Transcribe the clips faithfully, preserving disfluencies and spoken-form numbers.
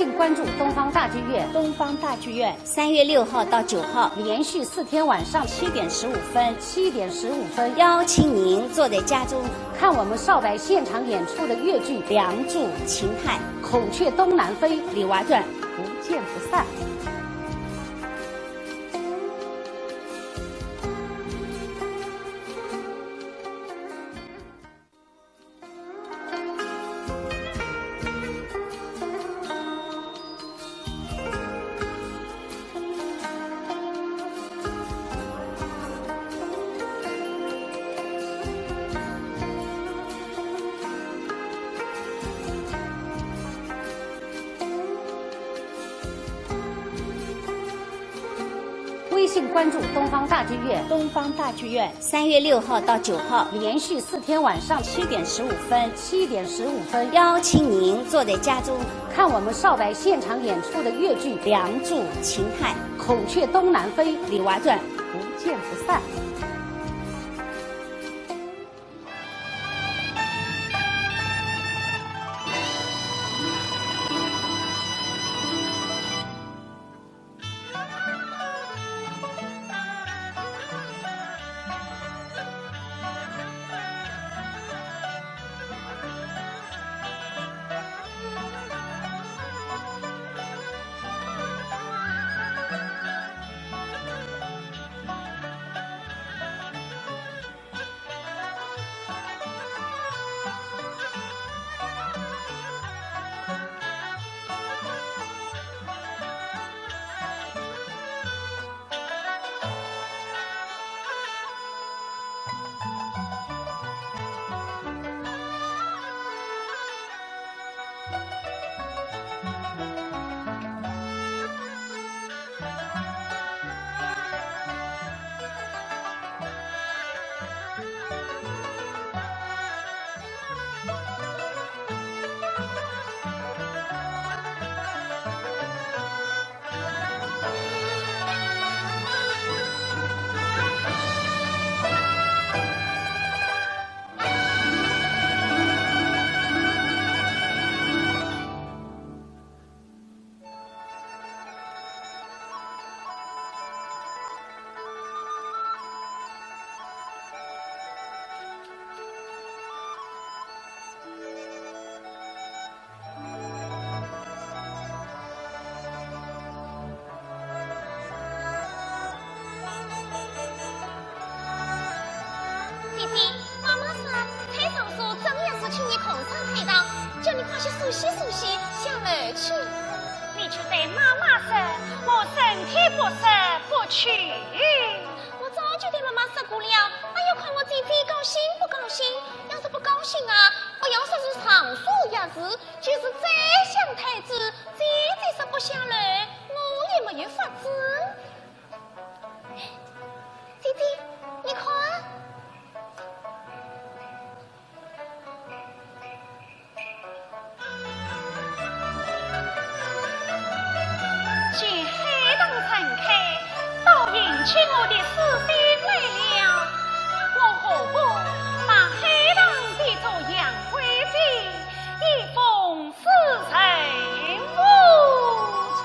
请关注东方大剧院。东方大剧院三月六号到九号，连续四天晚上七点十五分，七点十五分，邀请您坐在家中，看我们少白现场演出的越剧《梁祝》《秦汉》《孔雀东南飞》《李娃传》，不见不散。微信关注东方大剧院。东方大剧院三月六号到九号，连续四天晚上七点十五分，七点十五分，邀请您坐在家中，看我们少白现场演出的越剧《梁祝》《秦汉》《孔雀东南飞》《李娃传》，不见不散。姐姐，妈妈说，蔡尚书正月十七日空手退堂，叫你快些梳洗梳洗，下楼去。你去对妈妈说，我身体不适，不去。我早就对妈妈说过了，哪有看我姐姐高兴不高兴？要是不高兴啊，不要说是尚书也是，就是宰相太子，姐姐说不下楼，我也没有法子。 姐姐，你看。见海棠盛开，倒引起我的诗心来了。我何不把海棠比作杨贵妃，一封诗赠母亲？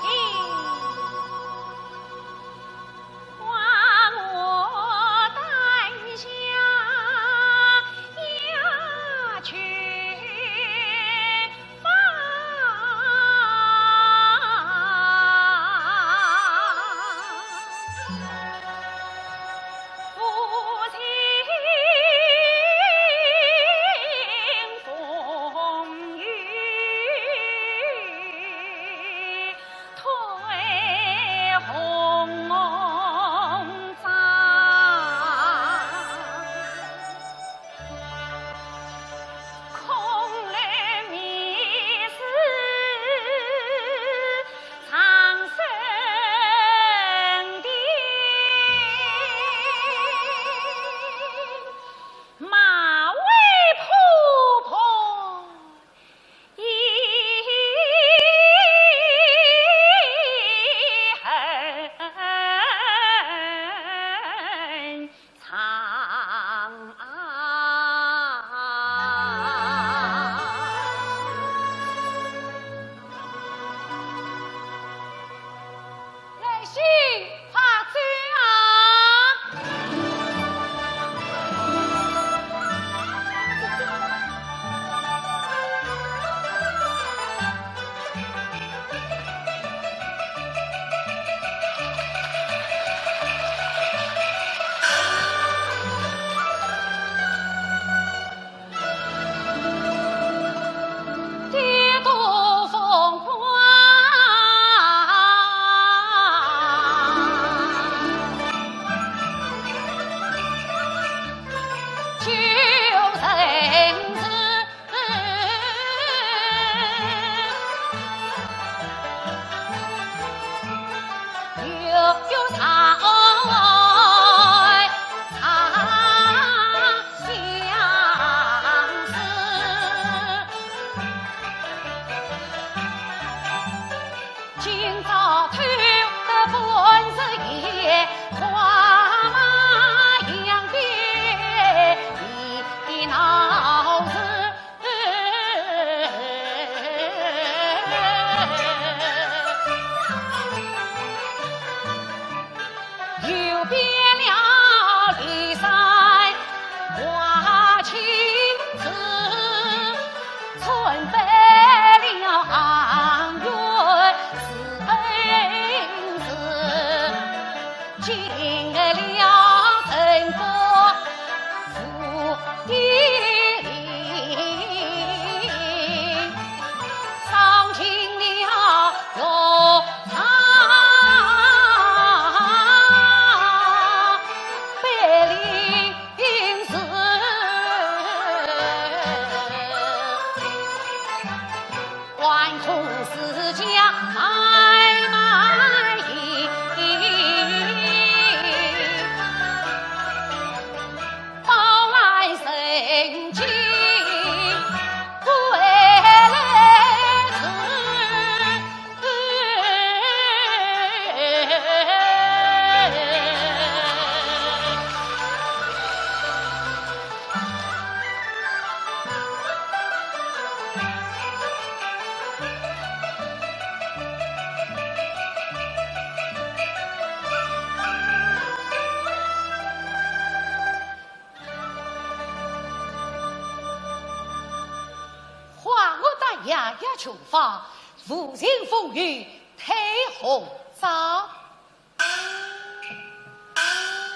夜夜穷花，无情风雨太轰炸。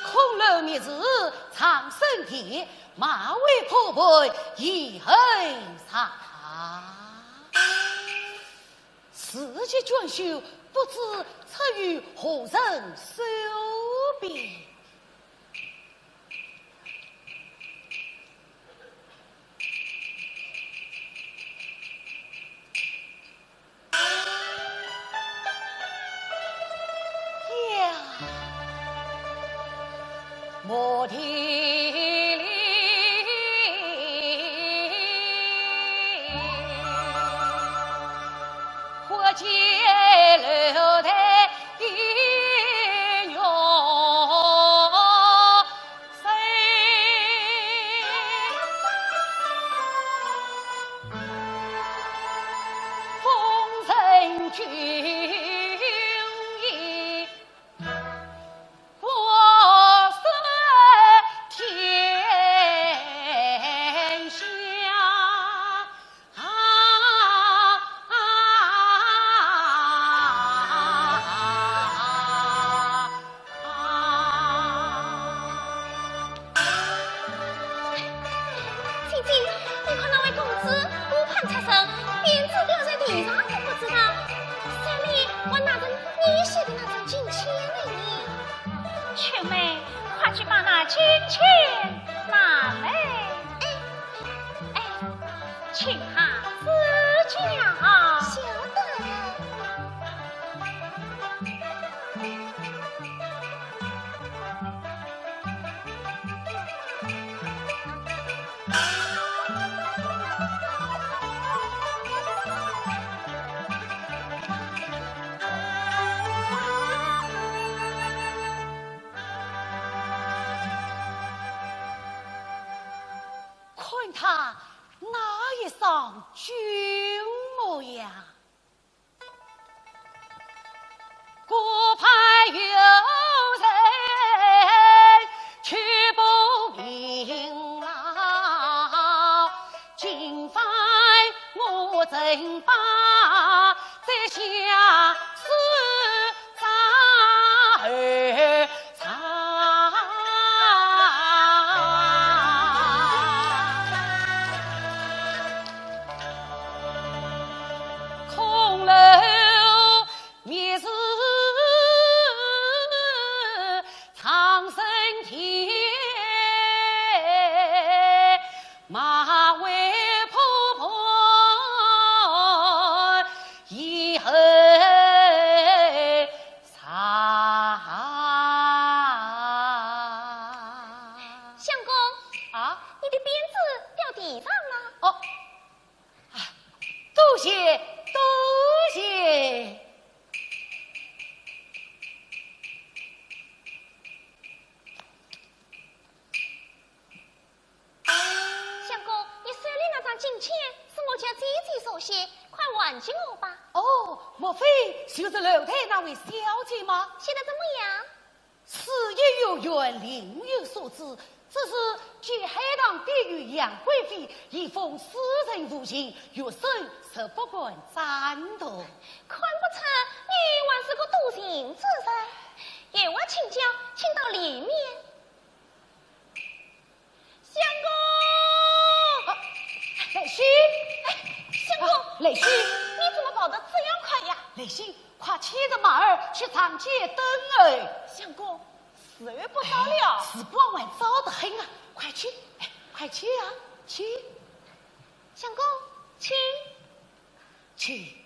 空楼灭字长生殿，马嵬破败遗恨煞。时节娟秀，不知出于何人手笔。 呀，莫提里，花间楼台的月色。 风尘君衣，国色天下。 姐姐，你看那位公子顾盼出神，匾子掉在地上都不知道，手里还拿着你写的那张金签呢。秋妹，快去把那金签拿来。哎，哎， 请他指教。晓得了。看他 那一双俊模样，顾盼有人去不明了，今番我怎把这相思 相公，啊？你的匾子掉地上了。哦，啊，多谢，多谢。 相公，你手里那张金签是我家姐姐所写，快还给我吧。哦，莫非就是楼台那位小姐吗？写得怎么样？诗意悠远，另有所指，只是寄海棠点雨杨贵妃，一封诗人无情，学生实不敢赞同。看不出你还是个多情之人。有话请教，请到里面。 相公！啊，兰心！哎，相公！啊，兰心！你怎么跑得这样快呀？兰心，快牵着马儿去长街等候。相公，时候不早了。时光还早得很啊，快去，哎，快去啊，去。相公，请。去。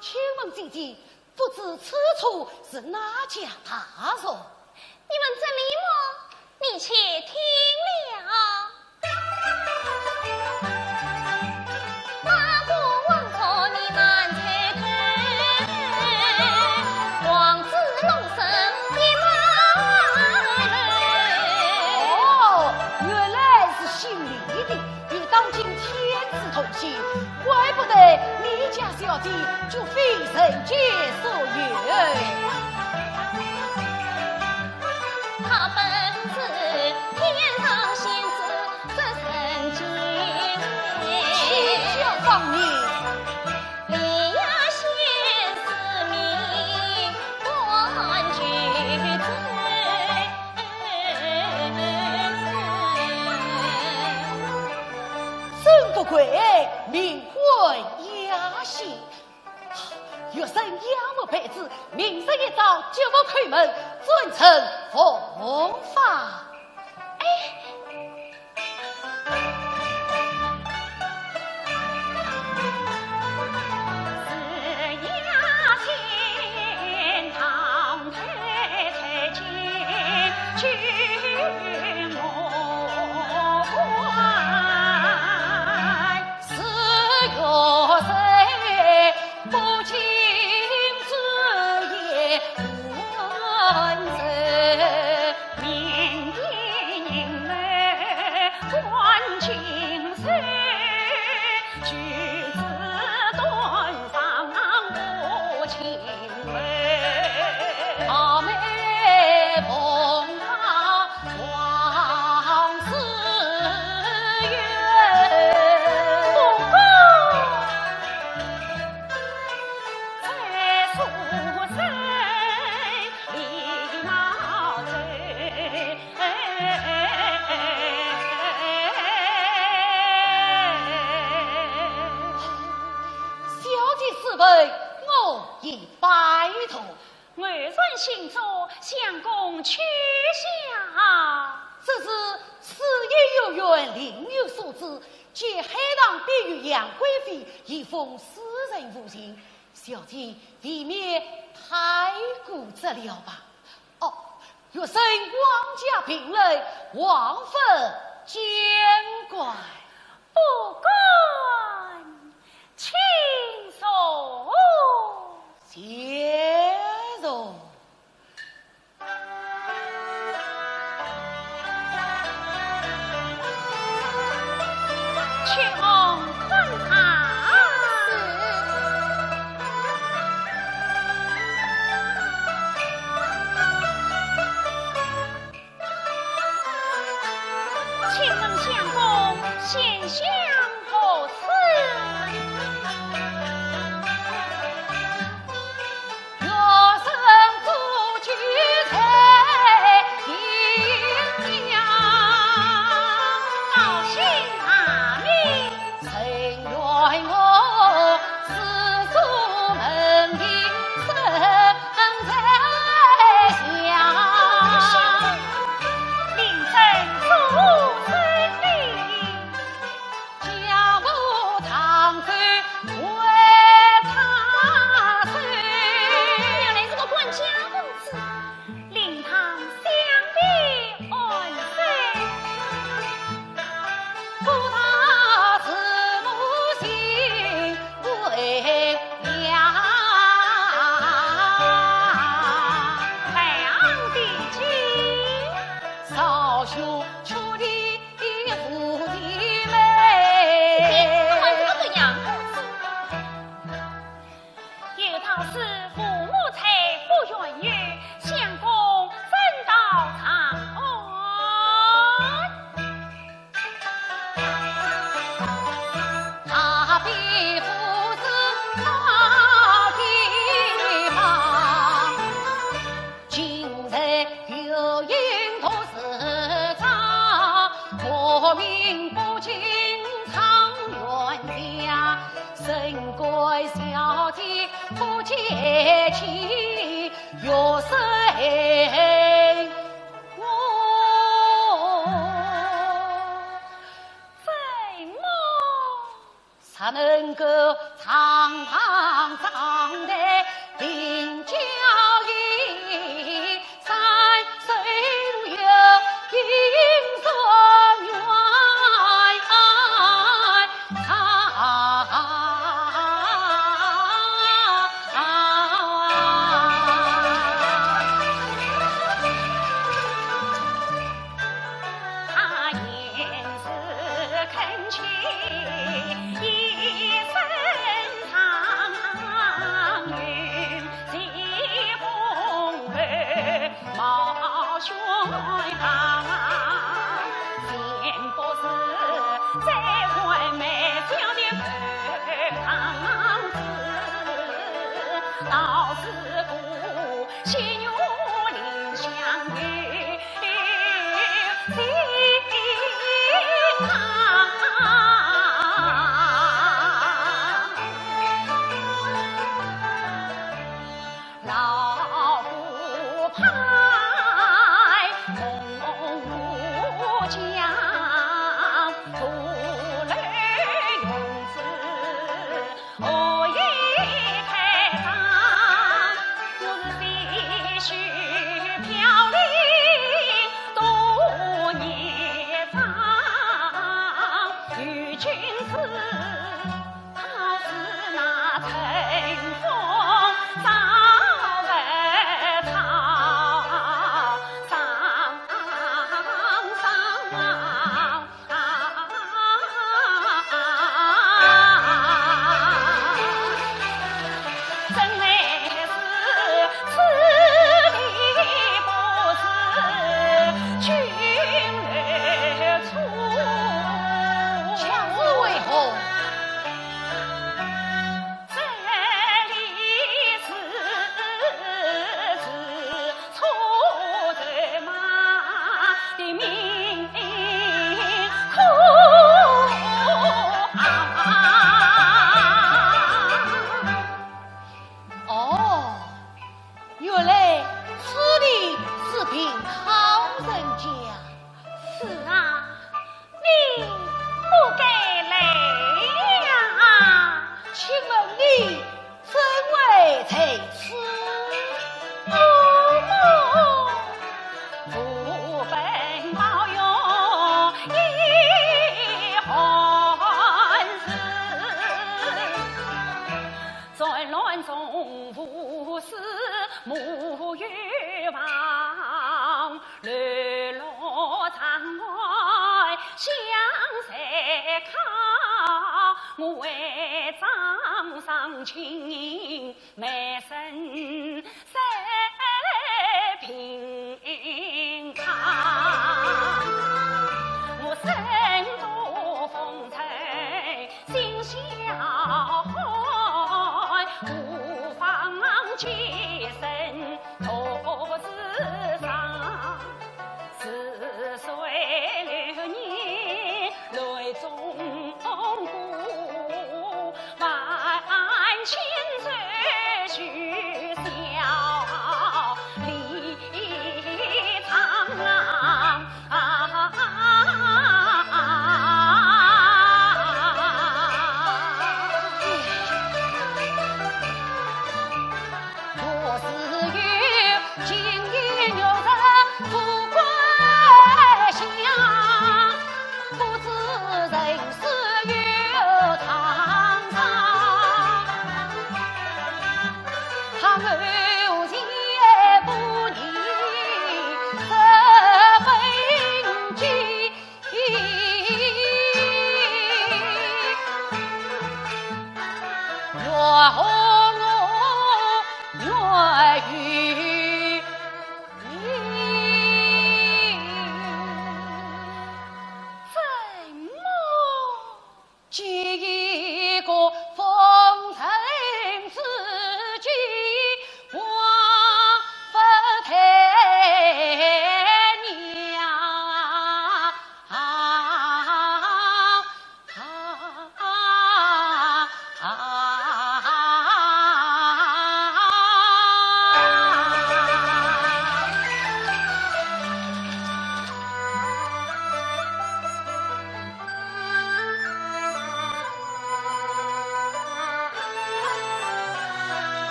请问姐姐，不知此处是哪家大院？你问这里么？你且听了。 哦，原来是姓李的，与当今天子同姓，怪不得你家小姐就非人间所有。等仰慕备至，明日一早就赴叩门，转呈奉法。哎，小姐试问，我已拜读。 偶然行错，相公取笑。这是事有有缘，另有所致，借海棠别遇杨贵妃，一封私人无情，小姐未免太固执了吧？哦，学生枉家平人，望勿见怪。不敢。 请坐。谢坐。秋红看茶。是。 请问相公，贤相何处？原来是个管家公子。 令堂相比安身。有道是父母在，不远游，相公怎到长安？强子为何？哦，原来此地是平讨人家。是啊，你不该来呀。请问你怎会在此？哦，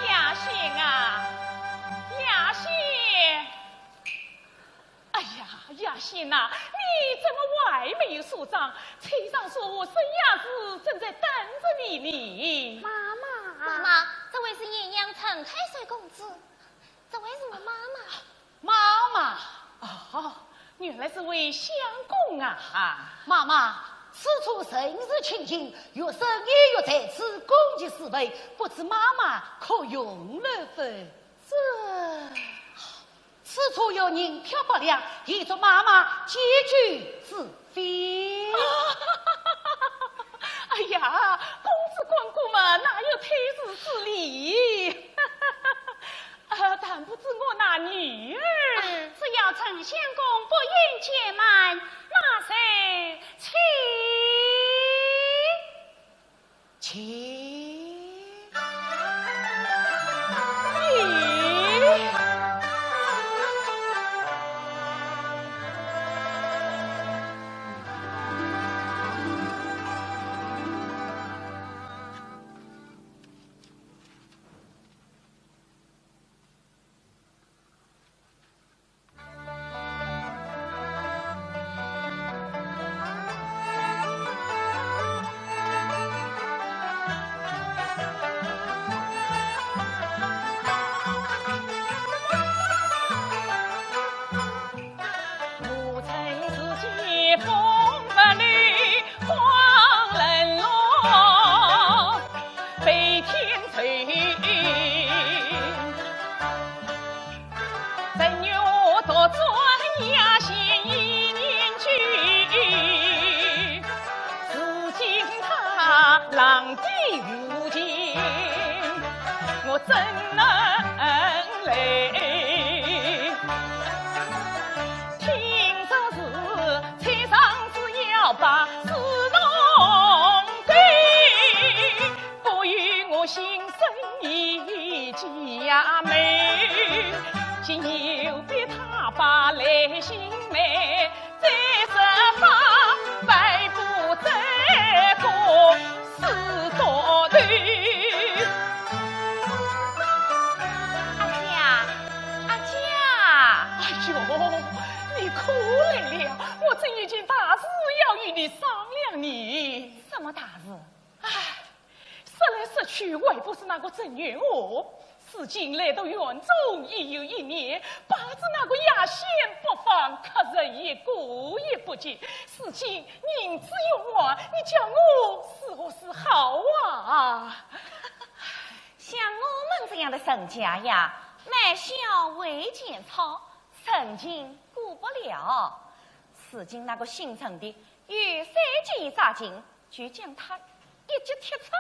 雅兴啊，雅兴！哎呀，雅兴呐，你怎么还没有梳妆？车上说我沈雅芝正在等着你呢。妈妈，妈妈，这位是严阳陈太岁公子。 这位是我妈妈。妈妈？哦，原来是位相公啊。妈妈，此处甚是清静，学生也欲在此供给师辈，不知妈妈可容忍否？这，此处有银票百两，以作妈妈寄居之 非。哎呀，公子光顾嘛，哪有推辞之理？呃，但不知我那女儿。只要陈相公不厌怠慢，那就请。 请。我怎能来？听说是采桑子要把书童归，不与我新生一家门。今有别他把来寻觅， 再设法摆布这个死多头。阿姐，阿姐。哎呦，你可来了，我正有件大事要与你商量呢。什么大事？唉，说来说去，还不是那个陈元和。 如今来到园中已有一年，把着那个雅仙不放，客人一个也不见。如今银子用完，你叫我如何是好啊？像我们这样的人家呀，买笑为钱操，成亲顾不了。如今那个姓陈的，有三件大事，就将他一脚踢出，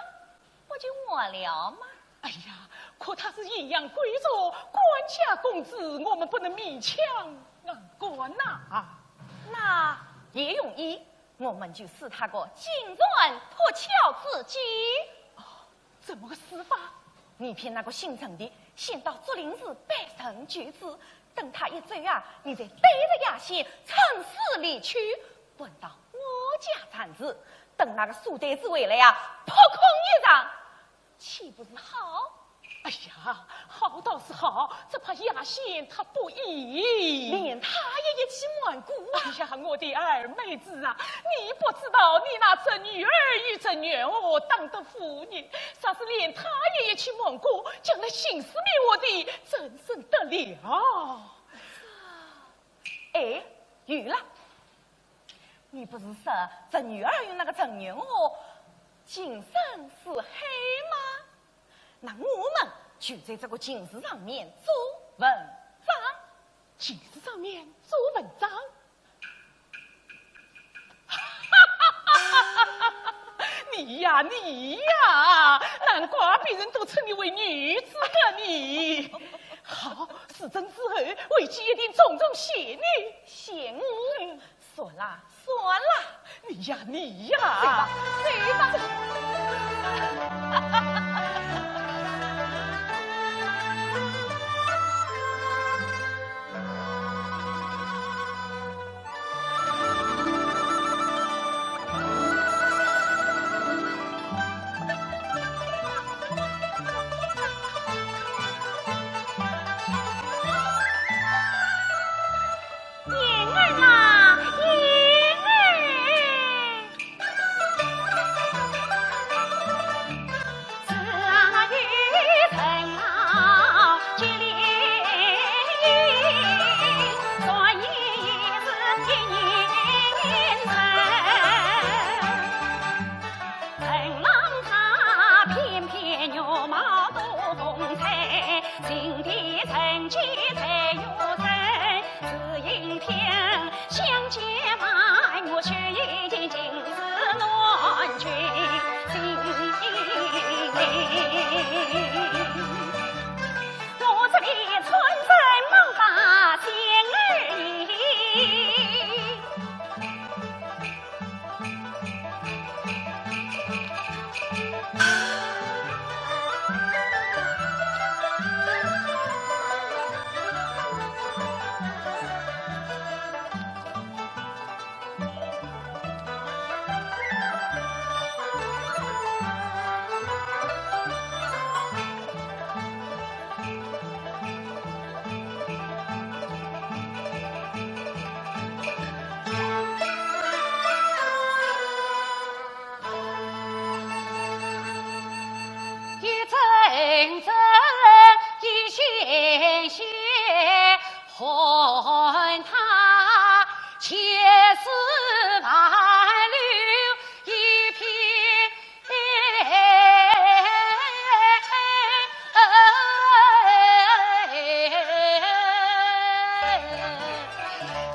不就完了吗？ 哎呀，可他是阴阳贵族，官家公子，我们不能勉强啊，官呐。那也容易，我们就使他个金船脱壳之计。哦，怎么个使法？你骗那个姓陈的，先到竹林寺拜神求子，等他一走啊，你再带着雅仙乘势离去，混到我家暂住，等那个书呆子回来啊，扑空一场， 岂不是好？哎呀，好倒是好，只怕雅仙她不依。连她也一起瞒过啊？哎呀，我的二妹子啊，你不知道，你那侄女儿与陈元和当得父呢，若是连她也一起瞒过，将来姓氏灭绝的，怎生得了？哎，有了，你不是说侄女儿与那个陈元和情深似海吗？ 那我们就在这个情事上面做文章。情事上面做文章？你呀，你呀，难怪别人都称你为女子个呢。好，事成之后，为姐一定重重谢你。谢我？嗯。 算了，算了。你呀，你呀。走吧，走吧。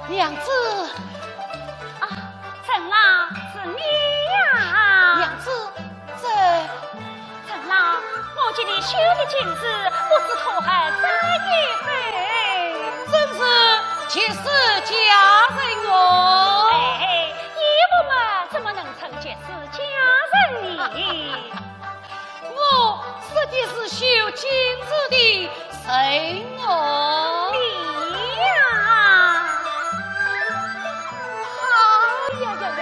娘子。啊，陈郎，是你呀。娘子，这……陈郎，你绣的金子，不知可还在以后？正是，即是嫁人哦。哎，义父嘛，怎么能称即是嫁人呢？我说的是绣金子的人哦。你呀！哎呀呀呀，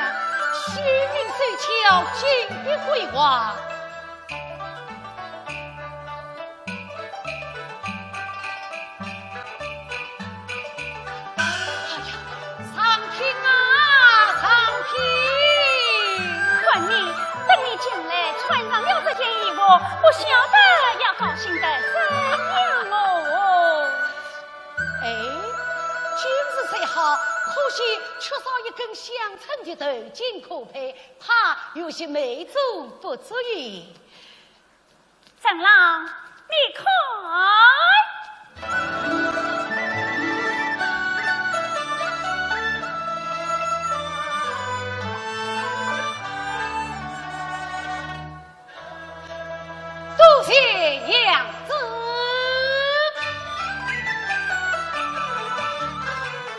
虚名受巧，金碧辉煌。 哎呀，上品啊，上品！看你，等你近来穿上了这件衣服，不晓得要高兴得怎样哦。哎，金子虽好，可惜缺少一根镶嵌的头巾可配，怕有些美中不足矣。 陈郎，你看。多谢娘子。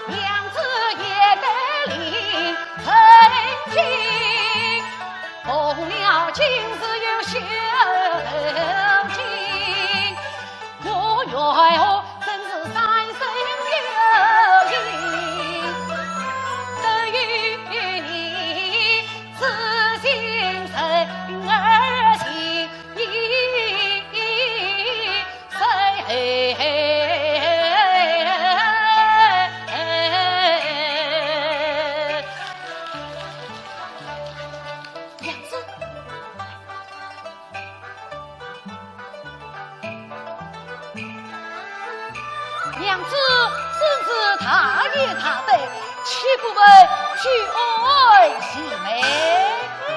娘子也得领，曾经奉了金子又绣头巾，我愿我真是三生有幸，得与你知心人儿情。 娘子，娘子真是大仁大德，岂不问举案齐眉？嗯。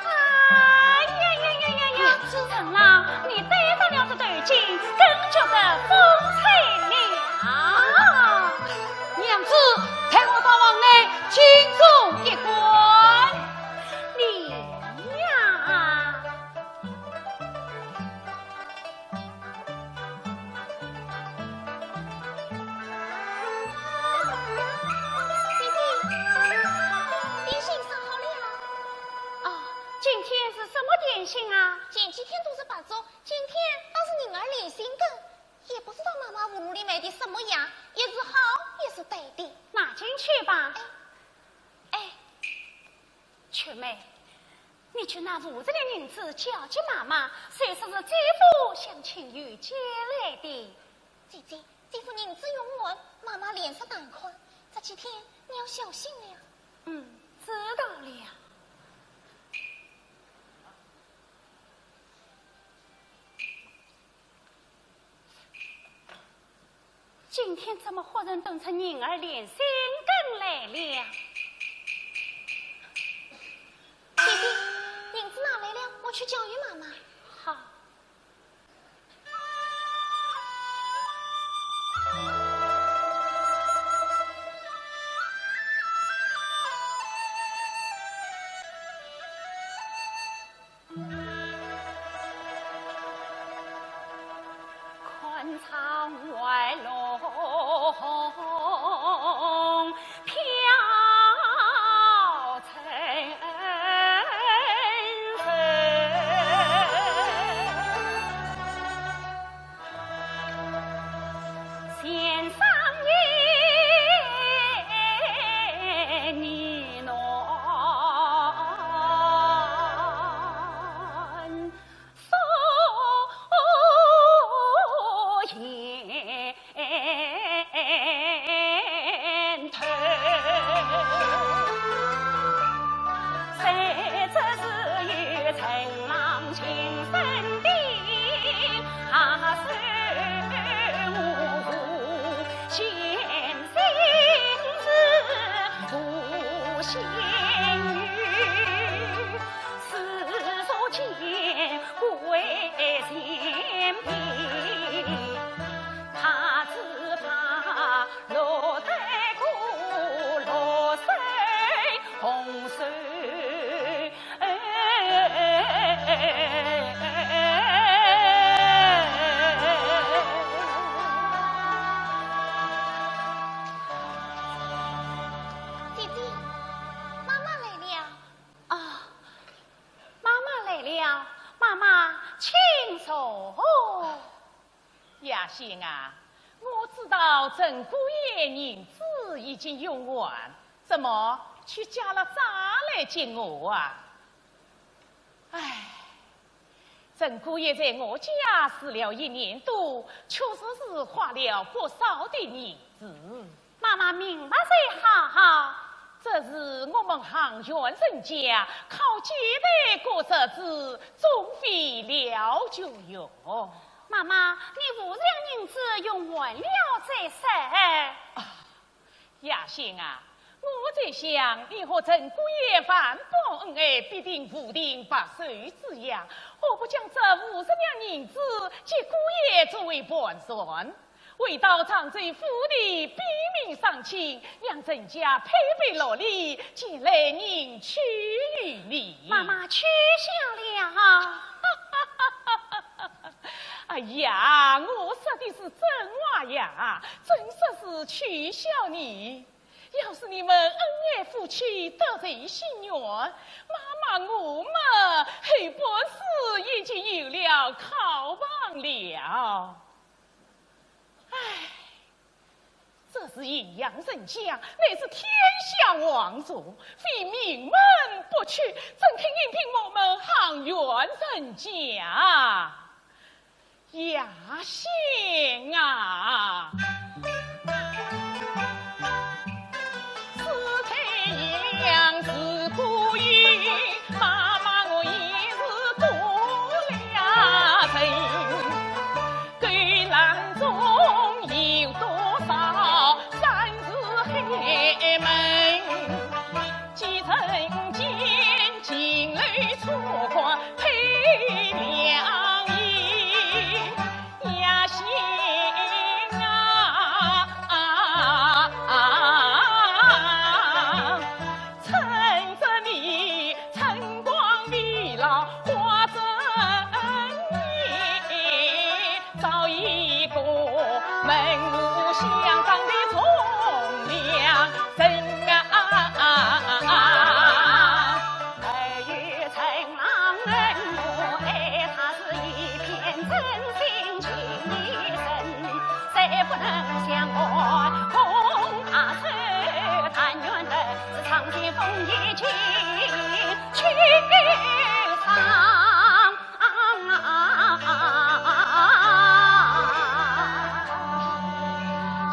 哎呀呀呀呀呀！陈郎，你戴上了这头巾，更觉得风采了。娘子，待我到房内金钟一关。你呀！ 姐姐，点心烧好了。哦，今天是什么点心啊？前几天都是白粥，今天倒是银儿莲心梗，也不知道妈妈葫芦里卖的什么药，也是好也是歹的。拿进去吧。哎，哎， 春妹，你去拿五十两银子交给妈妈，说是姐夫相请御姐来的。姐姐，姐夫银子用完，妈妈脸色难看，这几天你要小心了。嗯，知道了。 今天怎么忽然冻出银儿莲心梗来了？姐姐，银子拿来了，我去交与妈妈。好。 看窗外龙飘春水。姐啊，我知道陈姑爷银子已经用完，怎么却借了债来见我啊？唉，陈姑爷在我家住了一年多，确实是花了不少的银子。妈妈明白就好。这是我们行员人家靠借贷过日子，总费了就用。 妈妈，你勿将银子用完了再说。啊，雅兴啊，我在想，你和陈姑爷万般恩爱，必定无情白手之冤，何不将这五十两银子借姑爷作为盘缠，回到常州府里禀明上卿，让人家拍板落lis，前来银取于你。妈妈，取消了。 哎呀，我说的是真话呀，怎说是取笑你？要是你们恩爱夫妻得遂心愿，妈妈我嘛，后半世已经有了靠房了。唉， 这是荥阳人家，乃是天下王族，非名门不出，怎肯应聘我们行员人家？雅兴啊！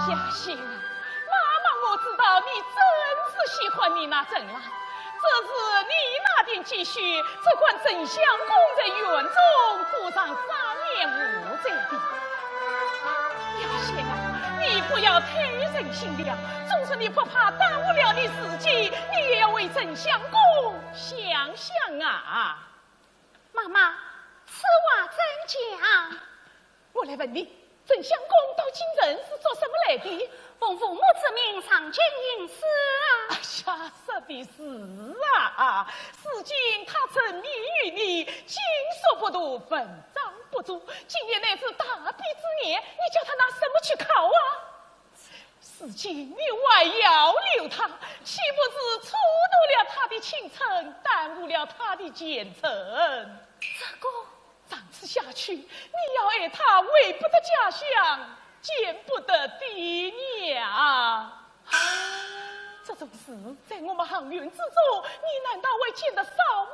雅兴啊，妈妈我知道你真是喜欢你那陈兰，这是你那点积蓄，只管丞相公在院中过上三年无罪的。雅兴啊，你不要太任性了，纵使你不怕耽误了你自己，你也要为丞相公想想啊。妈妈，此话怎讲？ 我来问你，丞相公到京城是做什么来的？奉父母之命上京应试啊。哎呀，说的是啊，如今他沉迷于你，经书不读，文章不做，今年乃是大比之年，你叫他拿什么去考啊？如今你还要留他，岂不是蹉跎了他的青春，耽误了他的前程？这个 长此下去，你要爱他回不得家乡，见不得爹娘。这种事在我们行院之中，你难道会见得少吗？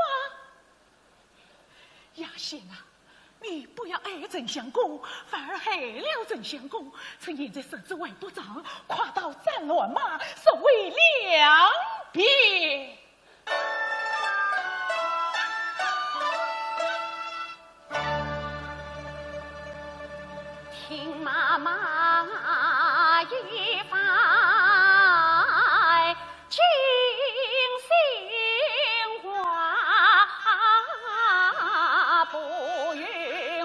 雅兴啊，你不要爱丞相公，反而害了丞相公。趁现在日子还不长，快刀斩乱麻，索为良别。 听妈妈一番真心话，不由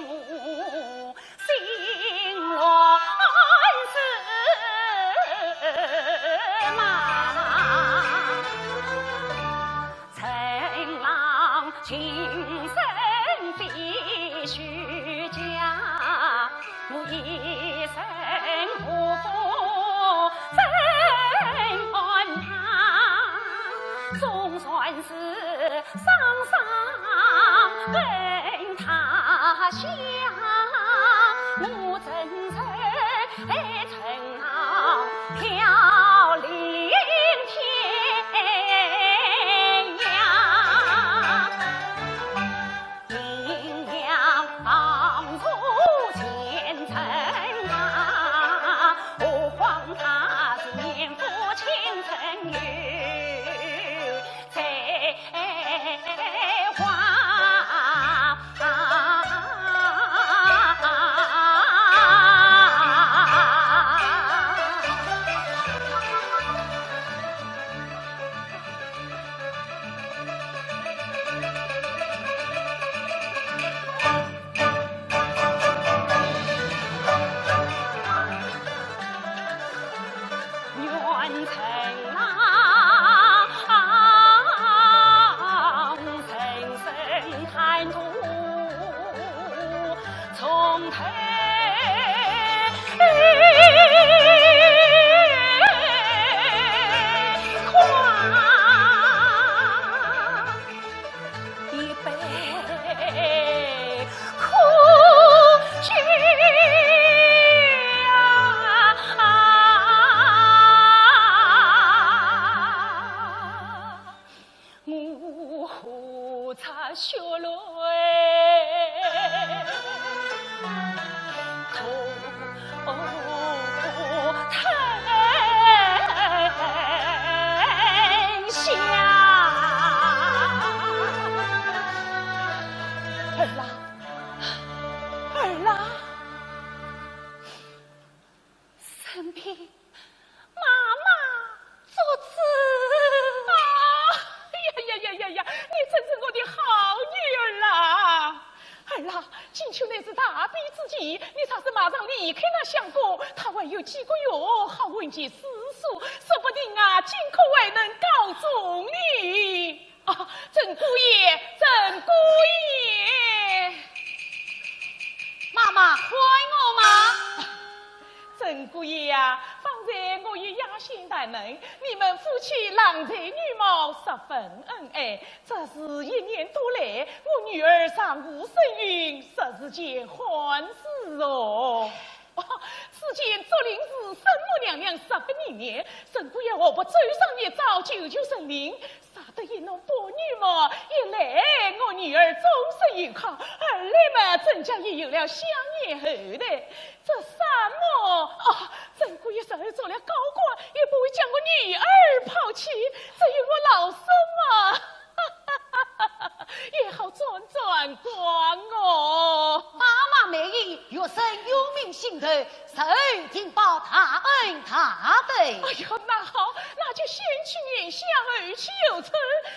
我 心乱如麻。陈郎情深非虚假，我一生何福怎安他？总算是 双双奔他乡，我怎忍儿啦，儿啦，生病，妈妈作主。啊，呀呀呀呀呀，你真是我的好女儿啦！儿啦，今秋乃是大比之期，你若是马上离开那相公，他还有几个月好混迹世俗，说不定啊，今后还能告终呢。 啊，陈姑爷，陈姑爷！妈妈，唤我吗？陈姑爷呀，方才我与雅仙谈论，你们夫妻郎才女貌，十分恩爱。这是一年多来，我女儿尚无身孕，实是件欢事哦。 哦，此前竹林寺沈默娘娘十分灵验，陈姑爷何不走上一遭，求求神灵，杀得一男半女么，一来我女儿终身有靠，二来嘛，陈家也有了香烟后代。这三么，哦，陈姑爷日后做了高官，也不会将我女儿抛弃，至于我老身嘛， 也好沾沾光哦。妈妈美意，学生有名心头，受定报大恩大德。哎呦，那好，那就先去拈香，后去游春。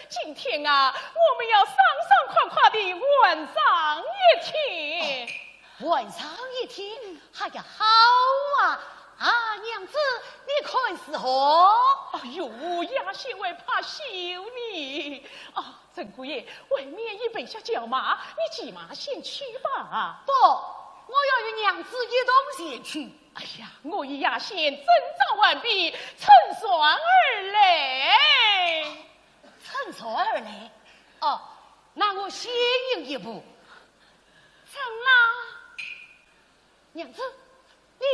今天啊，我们要爽爽快快地玩上一天。 玩上一天，哎呀，好啊！啊，娘子，你看如何？哎呦，雅仙还怕羞呢。啊，陈姑爷，外面已备下轿马，你骑马先去吧。不，我要与娘子一同前去。哎呀，我与雅仙征召完毕，乘船而来。乘船而来？哦，那我先行一步。 陈郎。娘子，你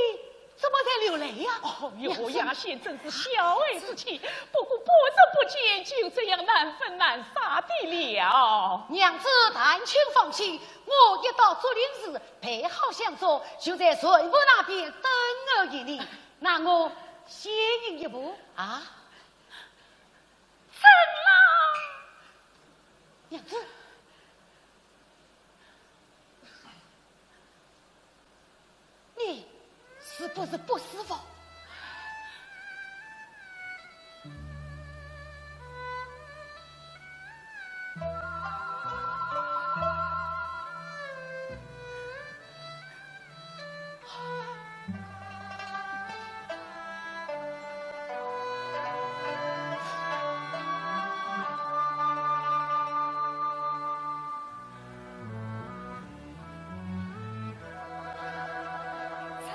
怎么在流泪呀？哦哟，娘子。雅仙真是小爱之气，不过不知不觉就这样难分难舍的了。娘子但请放心，我一到竹林寺，备好香烛，就在船夫那边等候于你。那我先行一步啊。陈郎。娘子， 你是不是不舒服？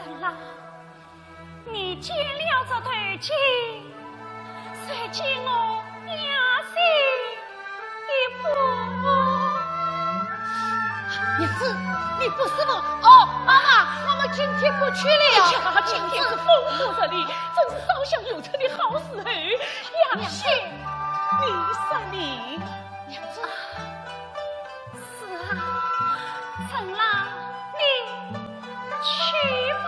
陈郎，你见了这头巾，谁见我雅仙一般？娘子，你不舒服？哦，妈妈，我们今天不去了。哎呀，今天是风和日丽，正是烧香游春的好时候。雅仙，你说呢？娘子。 是啊，陈郎，你去吧。去吧，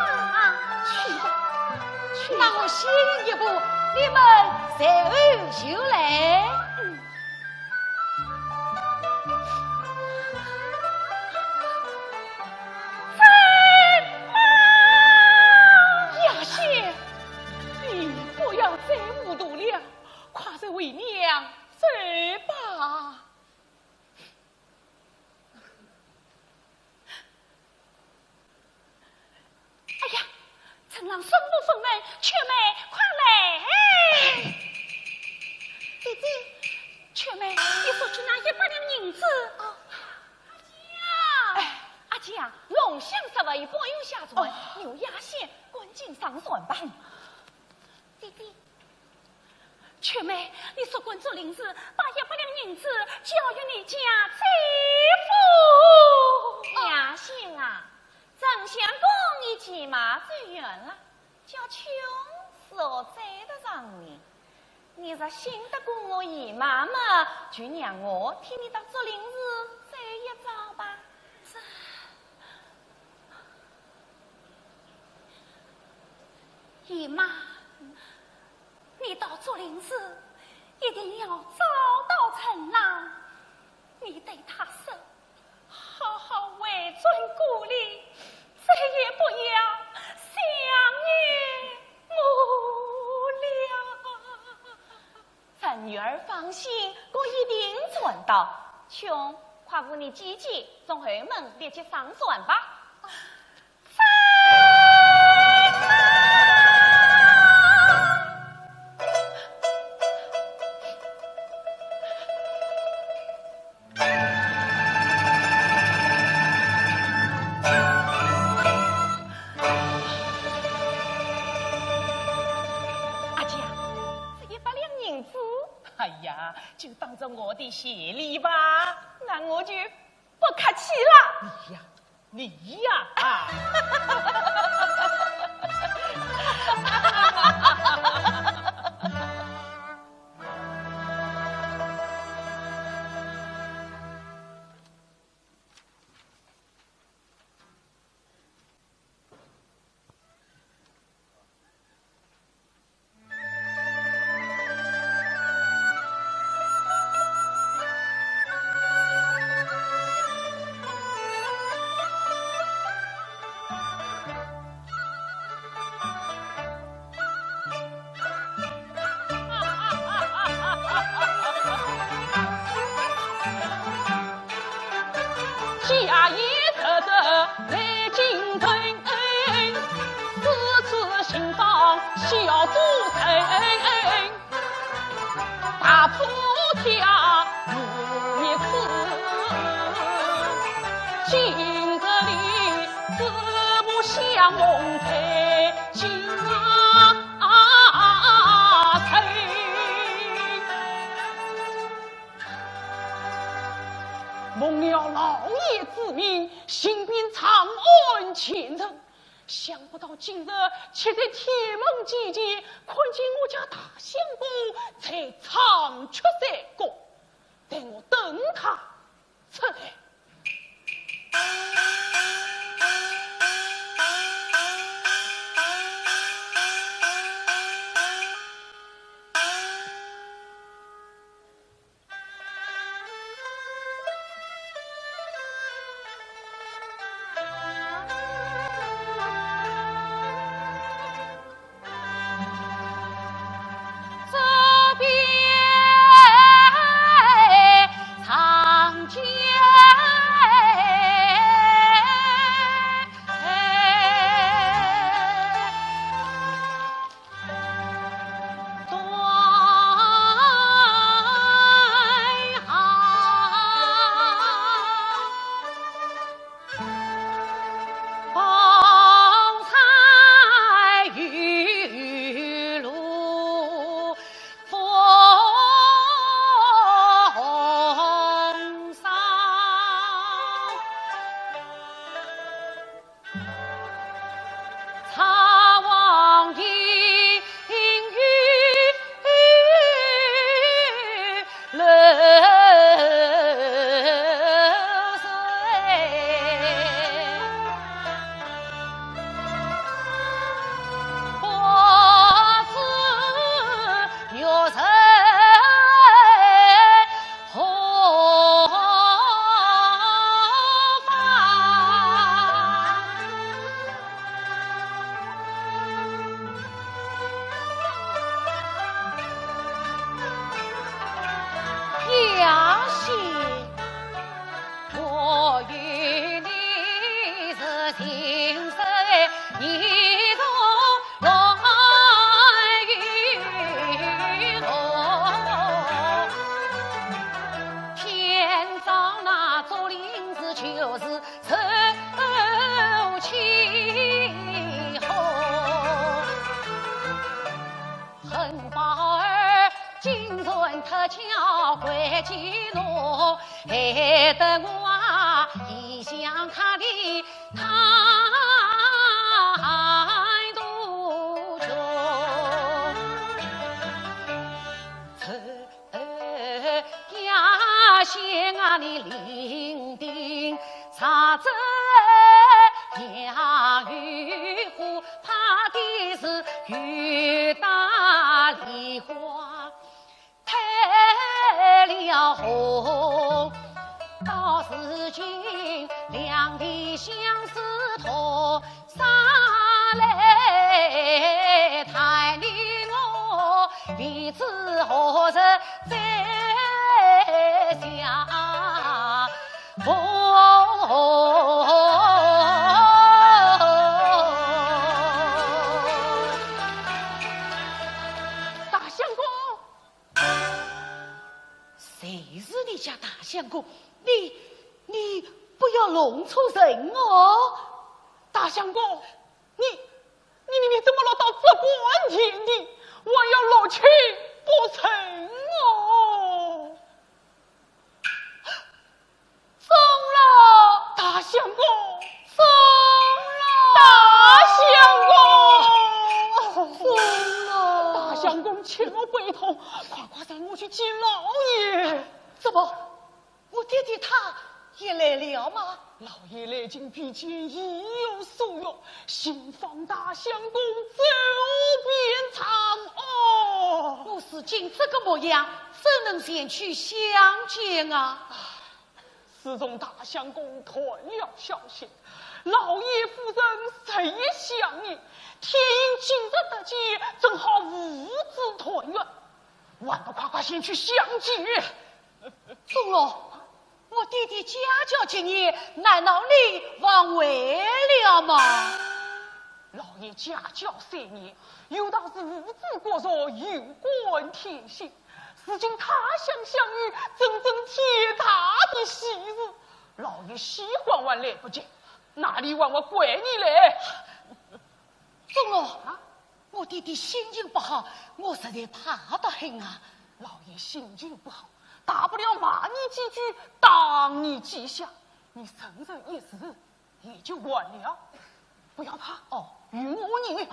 去吧。那我先行一步，你们随后就来。嗯。陈郎！雅仙，你不要再糊涂了，快随为娘走吧。 哎呀，陈郎身无分文，秋妹，快来！上船吧。姐姐，秋妹，你速管祝灵儿把一百两银子交与你家姐夫。雅兴啊，正想讲你骑马走远了，叫穷是我追得上你。你若信得过我姨妈嘛，就让我替你到祝灵儿走一遭吧。这，姨妈，你到祝灵儿一定要找到陈郎，你对他说，好好回转故里，再也不要想念我了。侄女儿放心，我一定转到。穷，快扶你姐姐从后门立即上船吧。阿姐，这一百两银子。哎呀，就当做我的谢礼吧。那我就不客气了。你呀，你呀，啊！家业特得来京城，四处寻访小主人。大破天无一次，今日里四目相望在京城。 蒙了老爷之命，行遍长安京城，想不到今日却在天门街前看见我家大相公在唱曲山歌，待我等他出来。 这边长街儿金船特叫关起路，害得我啊，异乡客的太多穷。这呀，想啊，你伶仃啥子呀，雨花怕的是雨打梨花。 开了红，到如今两地相思痛，啥来待你我，未知何日再相逢。大相公， 谁是你家大相公？你，你不要弄错人哦！大相公，你，你，你，你怎么落到这官田地，还要六亲不认哦？钟楼！大相公！钟楼！大相公！钟楼！大相公，切莫悲痛，快快随我去见老爷。怎么，我爹爹他也来了吗？老爷来京比肩，意有所愿，兴放大相公走遍长安。我如今这个模样，怎能前去相见啊？ 自从大相公断了消息，老爷夫人日夜想念，天因今日得见，正好父子团圆，还不快快前去相见？钟楼，我爹爹家教严严，难道你忘怀了吗？老爷家教森严，有道是父子国仇，有关天心。 如今他乡相遇，真正天大的喜事，老爷喜欢还来不及，哪里还会怪你嘞？钟楼啊，我爹爹心情不好，我实在怕得很啊。老爷心情不好，大不了骂你几句，打你几下，你忍忍一时， 也就完了。不要怕哦，有我呢。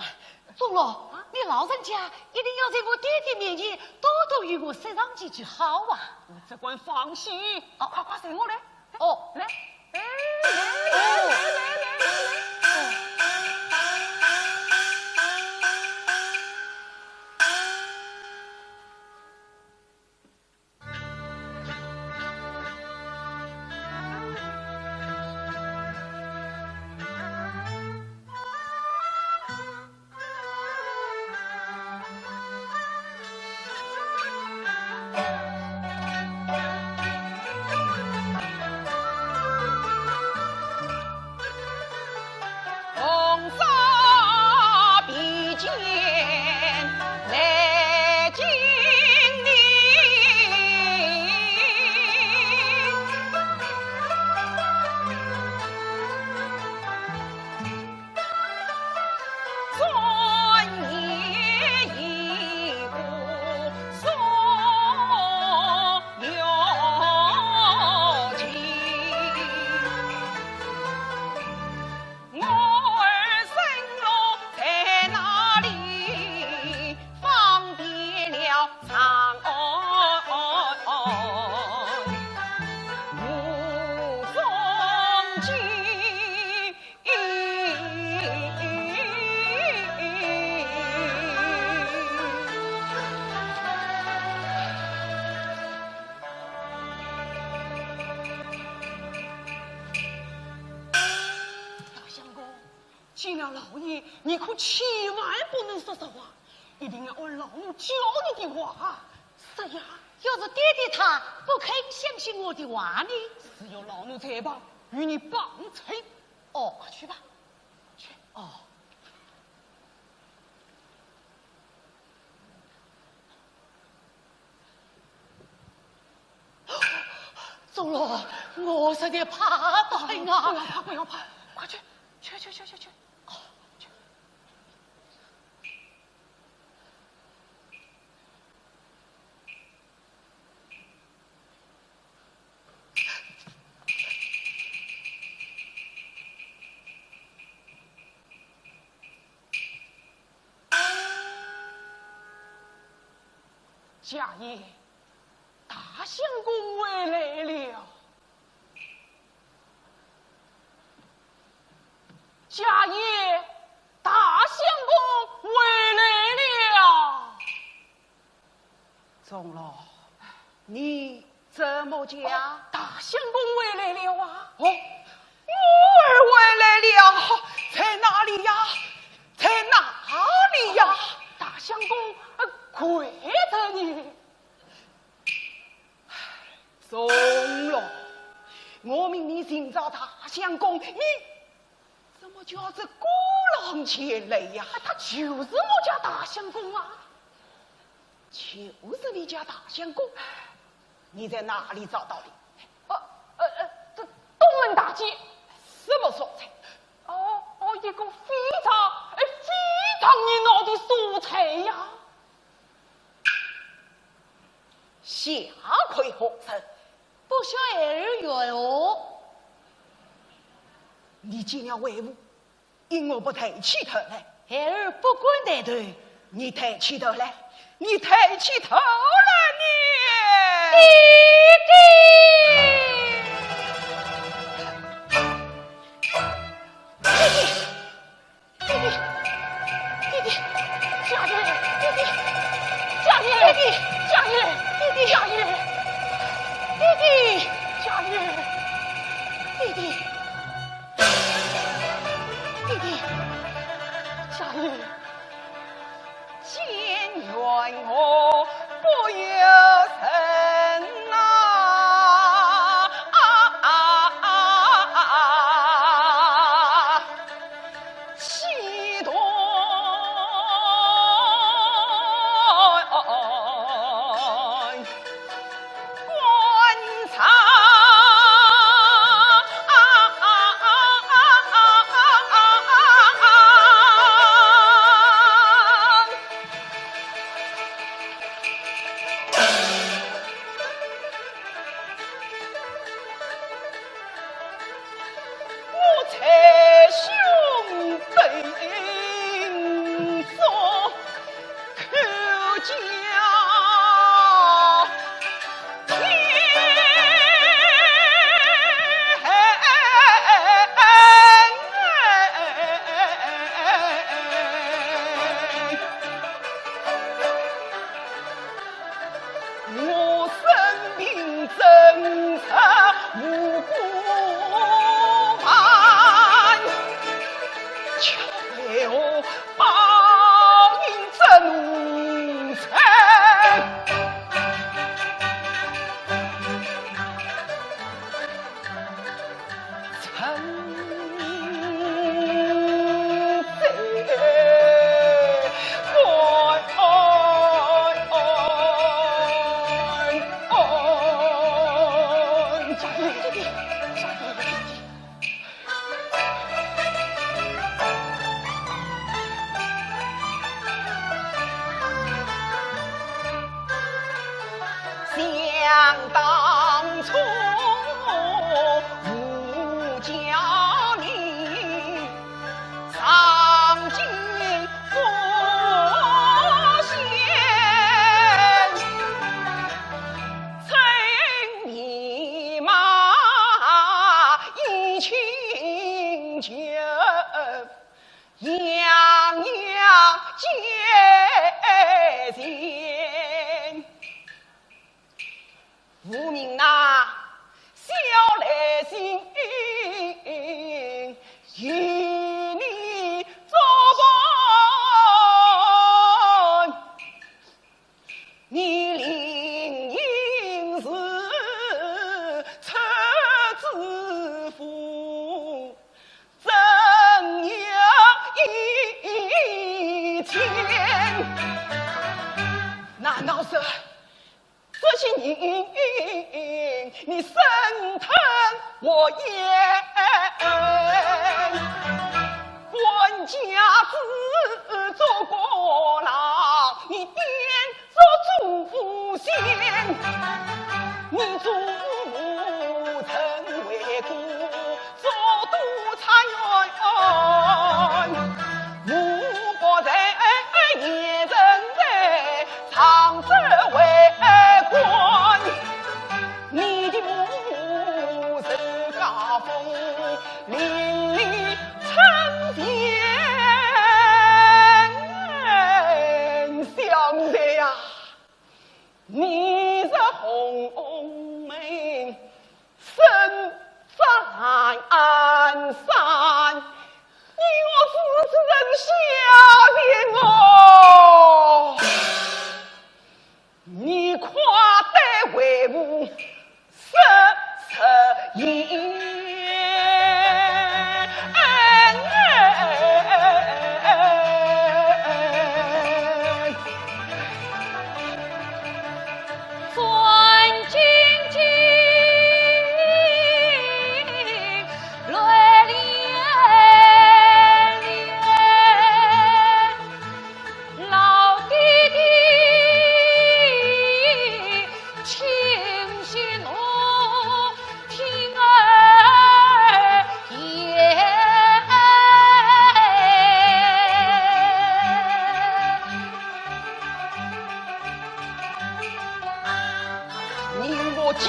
钟楼，你老人家一定要在我爹爹面前多多与我说上几句好话。你只管放心，哦，快快随我来。哦，来，哎，来来来来来来。我儿生落在哪里，方便了长安吴中间。大相公， 见了老爷，你可千万不能说实话，一定要按老奴教你的话说呀。要是爹爹他不肯相信我的话呢？只有老奴在旁，与你帮衬。哦，快去吧，去。哦。 钟楼，我实在怕得很啊！不要怕，不要怕，快去，去去去去去。哦，去。家爷，大相公回来了。家爷，大相公回来了。钟楼，你怎么讲？哦，大相公回来了啊！哦，我儿回来了，在哪里呀？在哪里呀？哦，大相公，呃，跪着呢。 钟楼，我命你寻找大相公，你怎么叫这孤郎前来呀？哎，他就是我家大相公啊。就是你家大相公？你在哪里找到的？哦，呃，呃，这东门大街。什么所在？哦，哦，一个非常，哎，非常热闹的所在呀。 下跪何人？不晓孩儿缘何。你见了为父，因何不抬起头来？孩儿不敢抬头。你抬起头来，你抬起头来，你！爹爹！爹爹！ 爹爹，爹爹，家爷，爹爹，家爷，爹爹，家爷，爹爹，家爷，爹爹，家爷，爹爹，爹爹，家爷。 见缘何不由人呐？啊啊啊啊啊！气断肝肠。 我在胸背中口叫。我生平真实无过犯，却为何报应这奴才？ 想当初，我家里上京做仙， 乘白马衣轻裘，洋洋阶前。无名呐，小来信与你作伴。 你临行时出知府，正有一天。难道是这些年你生吞活咽，官家子做过郎，你变 做祖先，你祖父曾为官做督察院，吴伯才也曾在常州为你是孔明，身在寒山，你我自己人下的我。 你快带回府说说言。老爹爹，请息怒听儿言。你与我讲。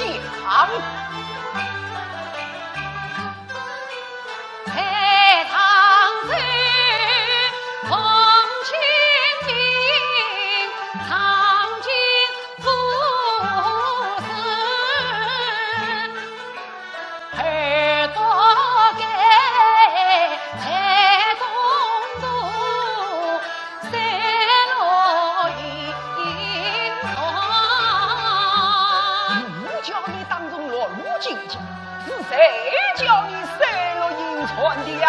我叫你当众落入京城，是谁叫你水落银川的呀？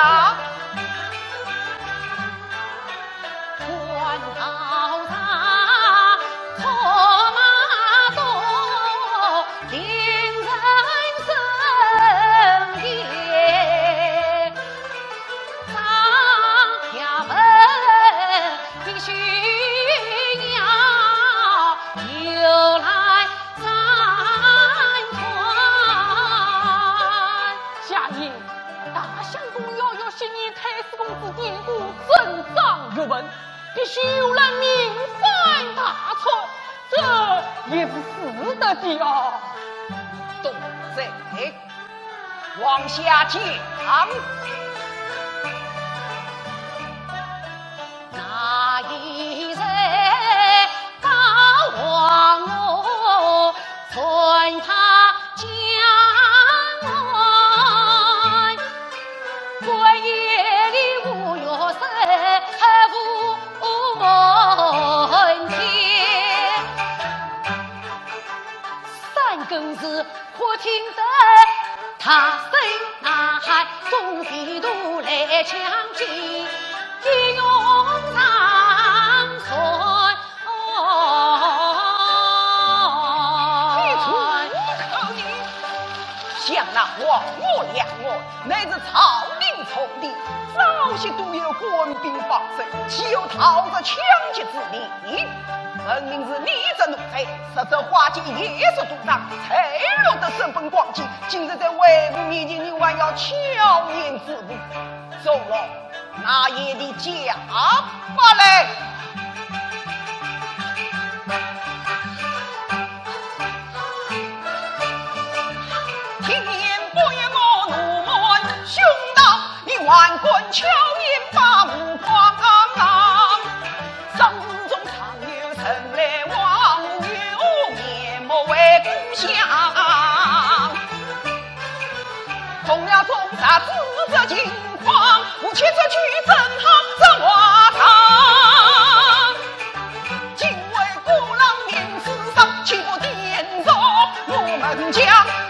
官道上策马多，令人生厌。 张衙门的需要由来三川。夏言，大相公邀约，昔年太师公子典故，尊长学问，必须由来名翻大川，这也是使得的啊。多嘴。 往下讲。那一日，高皇我传他江南，关夜里五岳神武门前。 三更时忽听得他声呐喊，众匪徒来抢救，英雄上船。你可以想那黄河两岸，乃是朝廷重地，早些都有官兵把守，岂有逃贼抢劫之理？ 分明是你这奴才，实则花间夜宿赌场，才落得这般光景。今日在为父面前，你还要巧言之误。走了，拿眼的家法来。天不也莫怒满胸臆， 你还敢巧言把无狂。城中常有人来往，有面目为故乡。同了众杀子这情况，我且出去正好这话堂。今为孤狼面子上，岂不玷辱我们家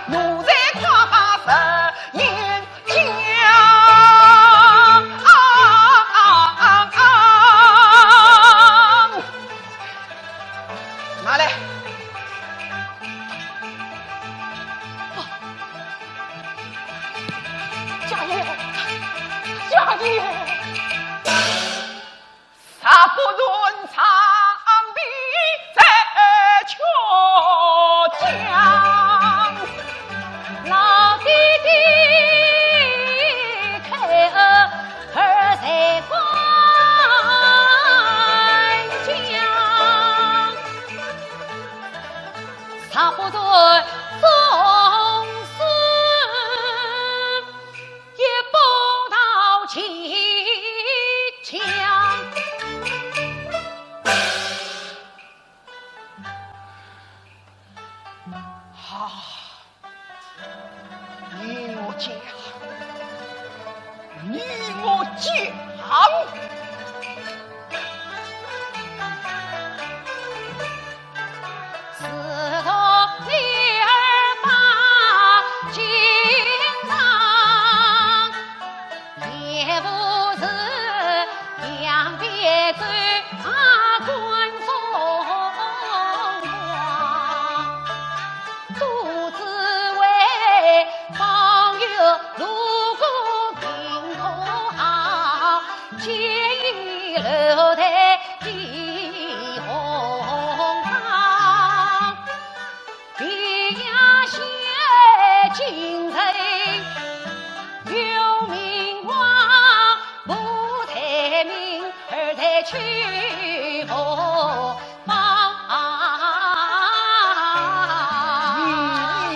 奴才，快把实言 讲。拿来。夏言，夏言。 杀不成，长臂在却讲。老爹爹，开恩儿在关讲，杀不成，总是 一步到秦腔。啊，你我讲，你我讲。你，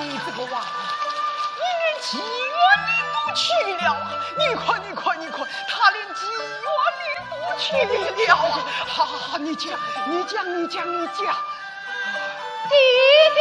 你这个娃，你连妓院里都去了啊！你看，你看，你看，他连妓院里都去了啊！哈哈，你讲，你讲，你讲，你讲。爹爹。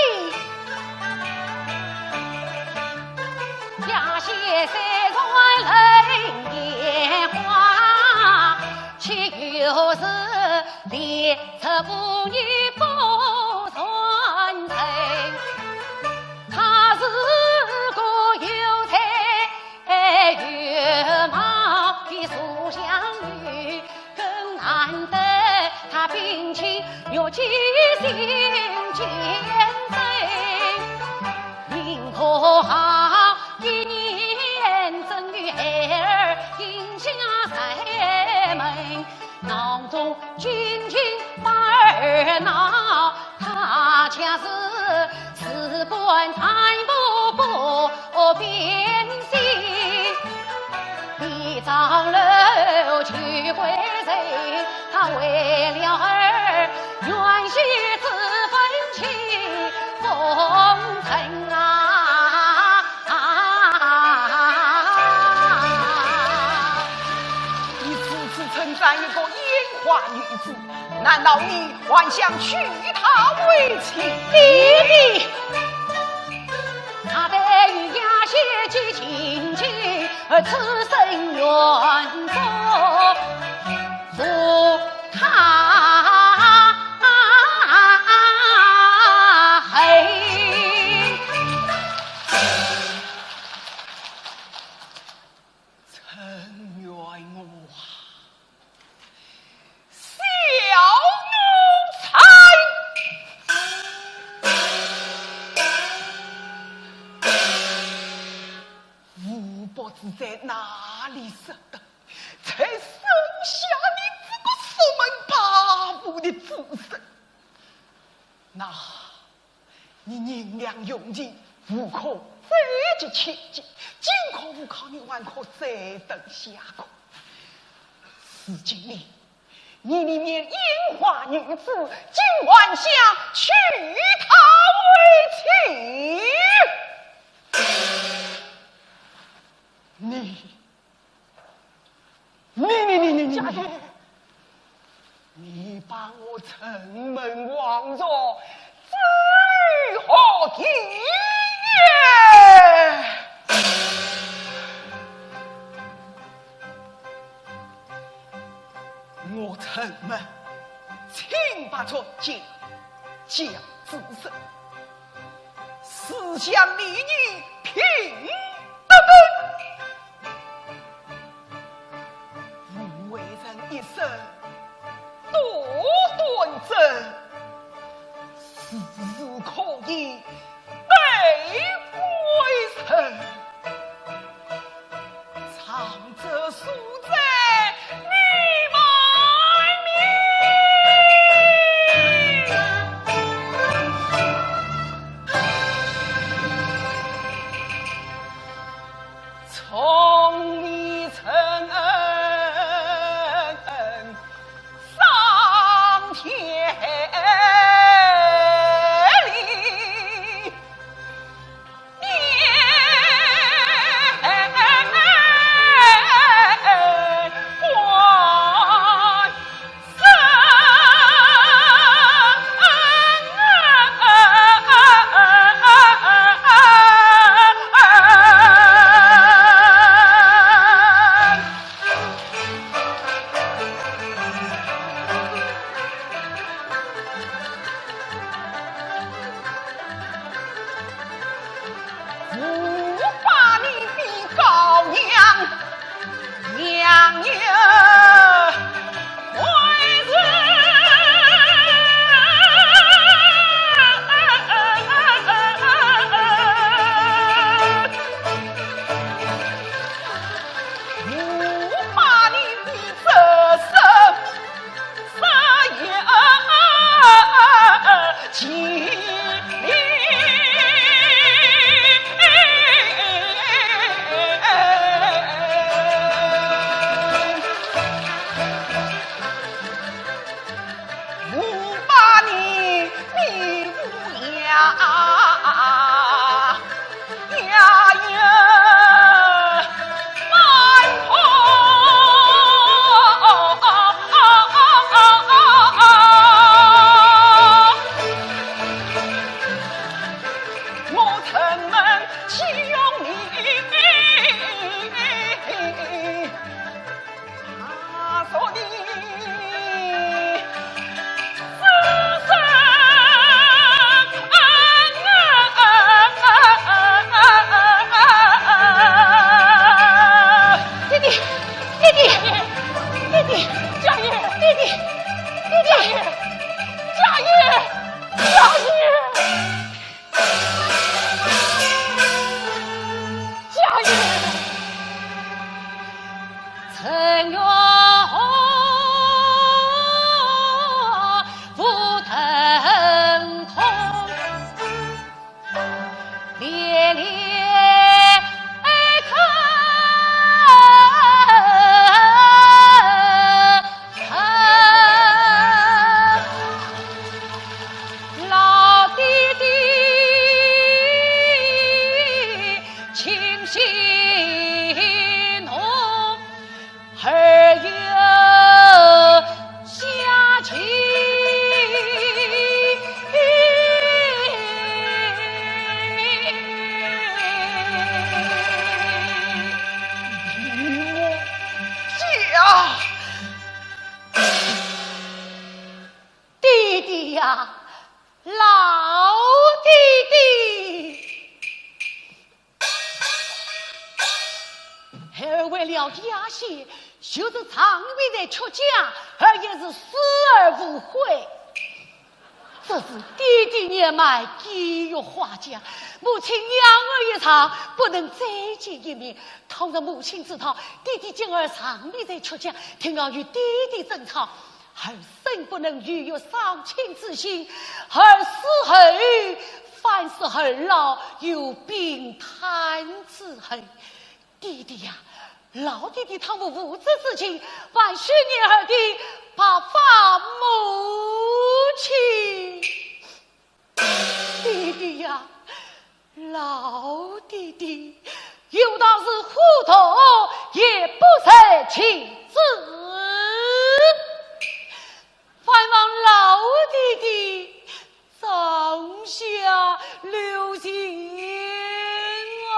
你如此称赞一个烟花女子，难道你还想娶她为妻？爹爹。吴伯子在哪里说的？在树下，你这个熟门巴户的畜生！那，你银两用尽，无可再借千金，今可无靠，你还可再等下个。如今你，你，你，你烟花女子，竟还想娶她为妻？你，你，你，你，你，你，你，你把我城门望族置于何地也？我城门清白纯洁，讲子声，思想礼义，品德等。 吾为人一生多端正，时时可以对归人。长者恕罪，你慢命。 从未曾恩，上天理。我把你比高阳，杨月为人。我把你比这山，山也千里。我把你比武呀，呀呀，半空。我城门岂容你踏足的。弟弟，弟弟，弟弟，家业，弟弟，弟弟，家业，家业，家业。 老爹爹，请息怒，儿有下情。与我讲。 爹爹呀，老爹爹。儿为了家业，就是长眠在曲江，儿也是死而无悔。只是爹爹年迈，肌肉花甲，母亲养儿一场，不能再见一面。倘若母亲知道爹爹今儿长眠在曲江，定要与爹爹争吵， 儿生不能逾越丧亲之心，儿死后，反使儿老有病榻之恨。爹爹呀，老爹爹倘无父子之情，还须念儿的白发母亲。 爹爹呀，老爹爹，有道是虎毒也不食亲子。盼望老爹爹早下留情哦。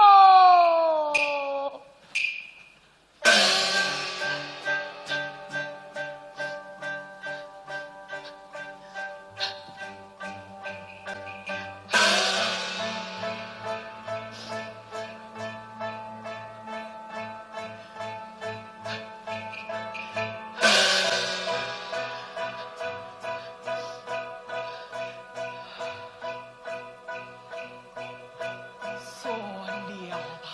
算了吧，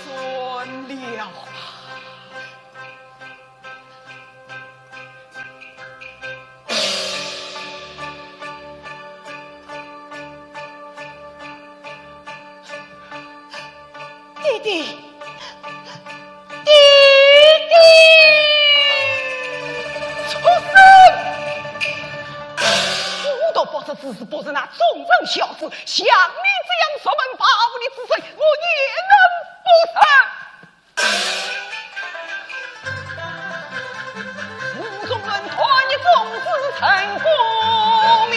算了吧。爹爹， 爹爹！畜生！虎毒不食子，是不是那忠臣孝子，像你这样熟门把武的子孙，我也能不认？武松论断一种子成功名，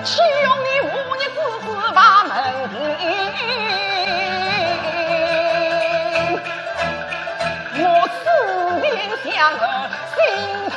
岂容你忤逆之子把门庭。 我思前想后，心头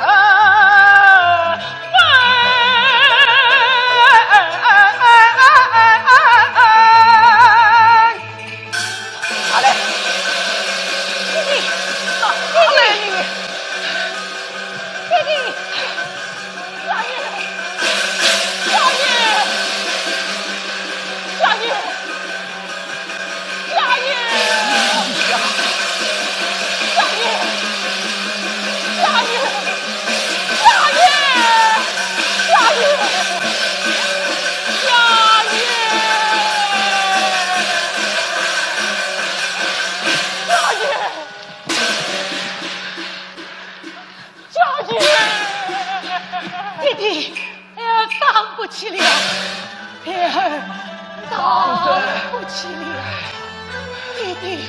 弟弟，哎呀，当不起了，哎呀，当不起了，弟弟，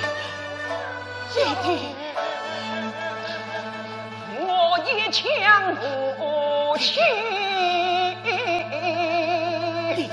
弟弟。我一腔无情。弟弟。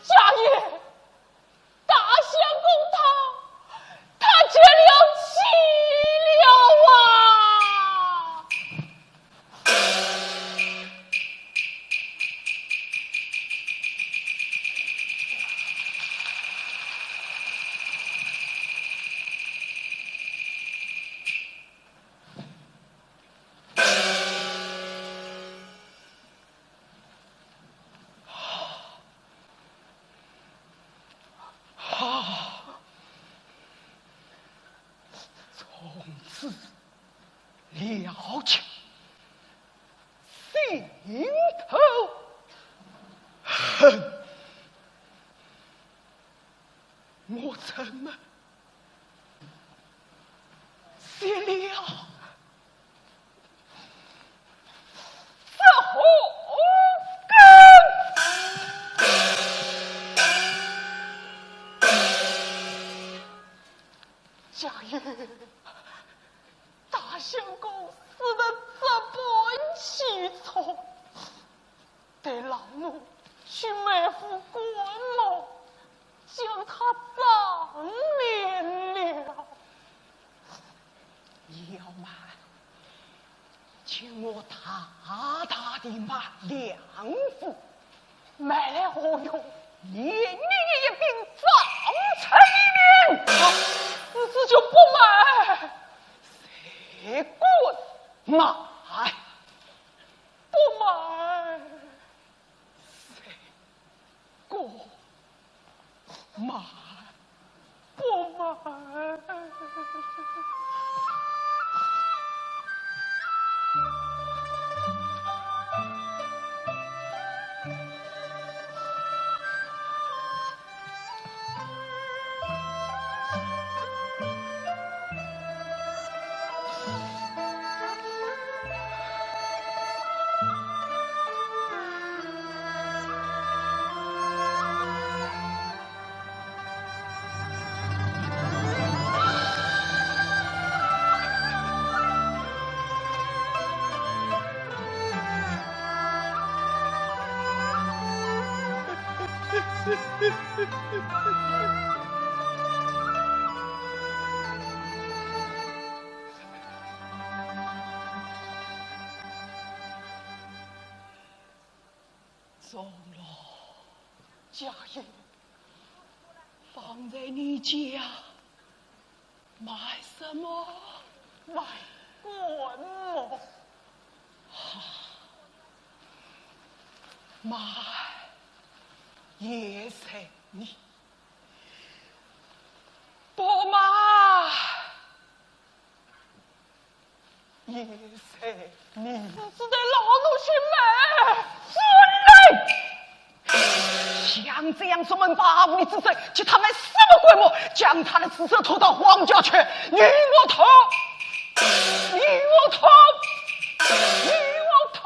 家爷，大相公他，他绝了气了啊！ 从此了却心头恨，我怎么 谢了这祸根。家爷，大相公死得这般凄怆， 待老奴去买副棺木，将他葬殓了。你要瞒，请我大大地买两副。买来何用？连你也一并葬在里面。啊，如此就不买。谁敢买？ 不买，谁敢买？不买。钟楼。家爷。方才你讲买什么？买棺木。啊，买也随你，不买 也随你。是，是待老奴去买。滚来！像这样专门跋扈你之人，叫他买什么棺木？将他的尸首拖到黄家去，与我拖！与我拖！与我拖！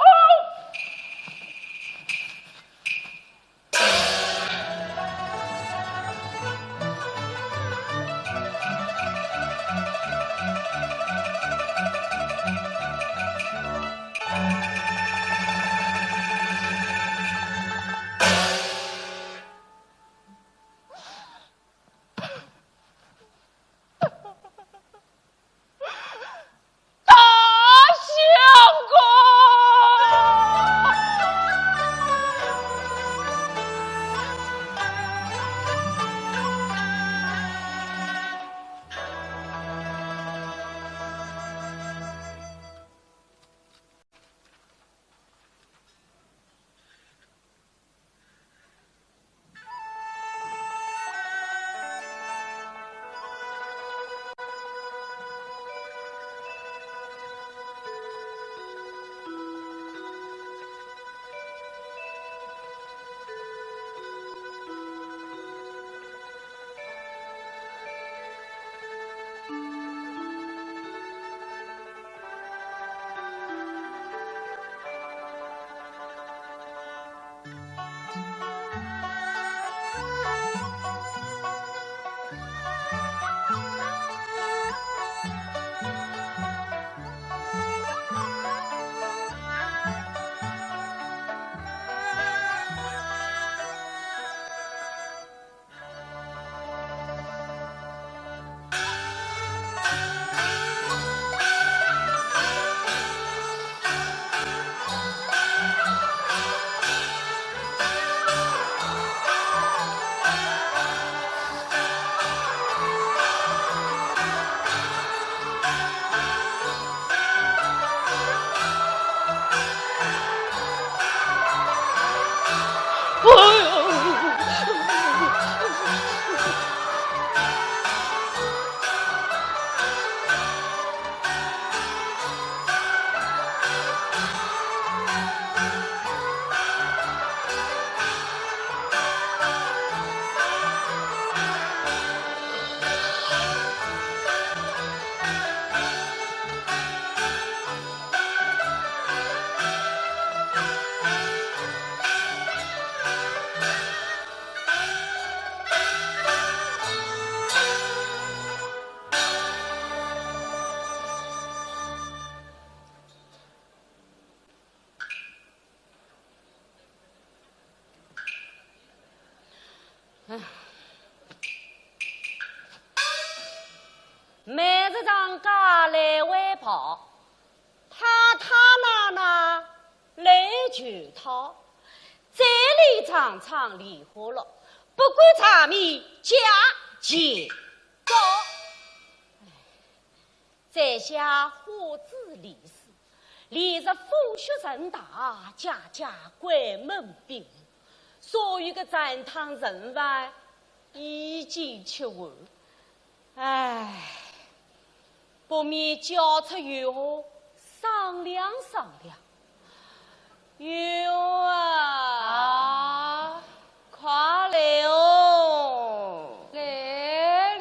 每日上街来回跑，太太奶奶来求讨，嘴里常常莲花落，不管场面价钱高。在下花子李氏，连日风雪成大，家家关门闭户，所有个站堂人犯已经吃完。唉，不免叫出月下商量商量。 月下啊，快来哦！来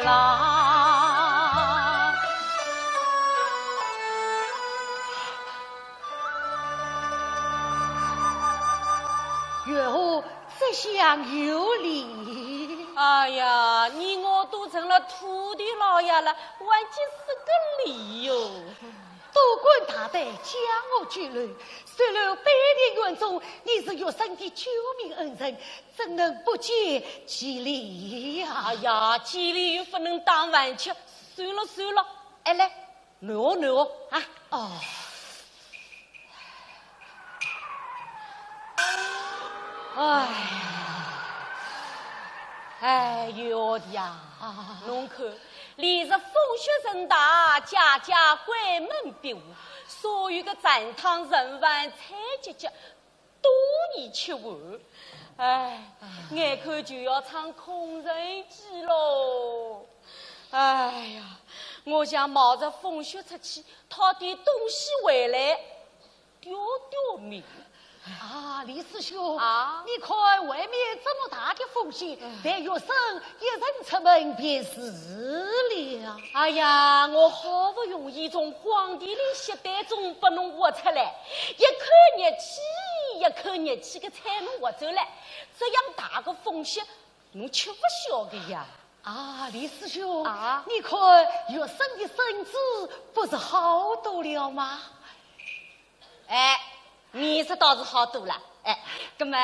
了。月下这厢有礼。哎呀，你我都成了土地老爷了，还见是个礼哟。 多管大胆，将我救来，收留卑賤园中，你是月下的救命恩人，怎能不见其礼呀？哎呀，其礼又不能当饭吃，算了算了。哎，来，暖和暖和啊。哦。哎呀，哎，月下呀，啊。侬看， 连日风雪成大，家家关门闭户，所有个站堂人犯菜节节都已吃完。唉，眼看就要唱空城计喽。哎呀，我想冒着风雪出去讨点东西回来， 吊吊命。啊，李师兄，啊？你看外面这么大的风雪，嗯。但月下一人出门便是了。哎呀，我好不容易从荒地里雪堆中把侬挖出来，一口热气，一口热气个搀侬挖转来，这样大个风雪，侬吃不消的呀。啊，李师兄，啊？你看月下的身子不是好多了吗？ 哎，面色倒是好多了。哎，那么，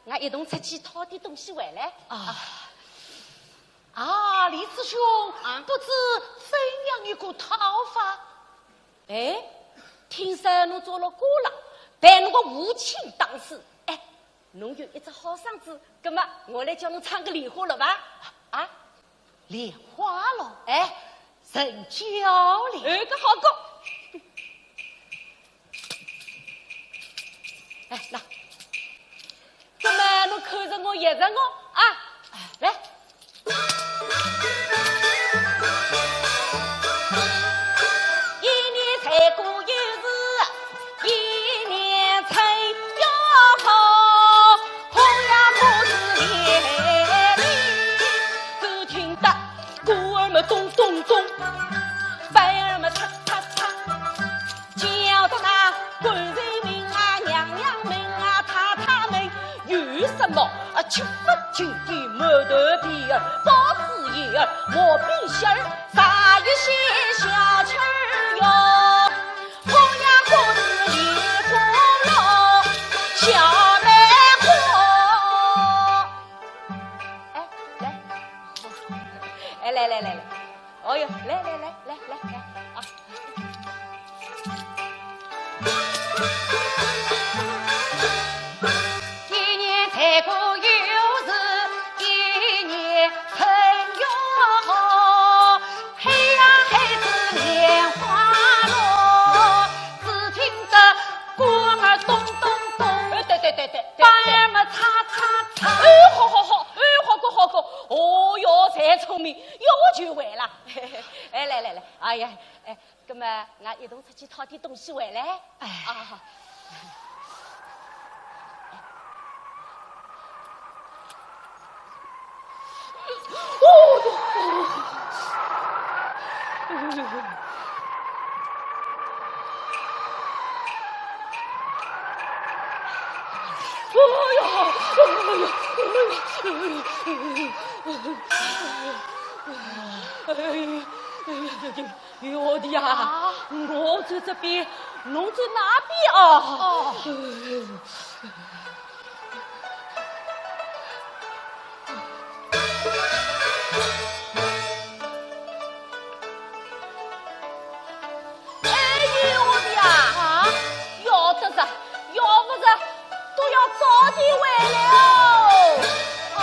俺一同出去讨点东西回来。啊。啊，李师兄，啊？不知怎样一个讨法？哎，听说侬做了官了，被侬个父亲打死。哎，侬有一只好嗓子，那么我来叫侬唱个莲花落吧。啊？ 莲花落，哎，成交了。哎，搿好个。哎，那，那么侬看着我，学着我啊，来。一年采果又是一年春，哟吼，红呀果子连连，只听得 鼓儿么咚咚咚，樊儿么嚓嚓嚓，叫得那官人们啊、娘娘们啊、太太们，有什么啊，七八九的馒头皮儿、包子叶儿、毛饼馅儿，啥一些小吃儿哟。红呀果子莲花落，小梅花。 哎，来，哎，来来来来，哦哟，来来来来来来啊！一年采果又是一年春哟。哎呀，哎，那么俺一同出去讨点东西回来。哎。啊。哦哟，哦哟。 哎呀，哎呀，哎呀，哎呀，哎呀，哎呀，我的呀，啊？我在这边，侬在那边啊。哦。 哎呦，我的呀！啊？要得着，要不着，都要早点回来哦。哦。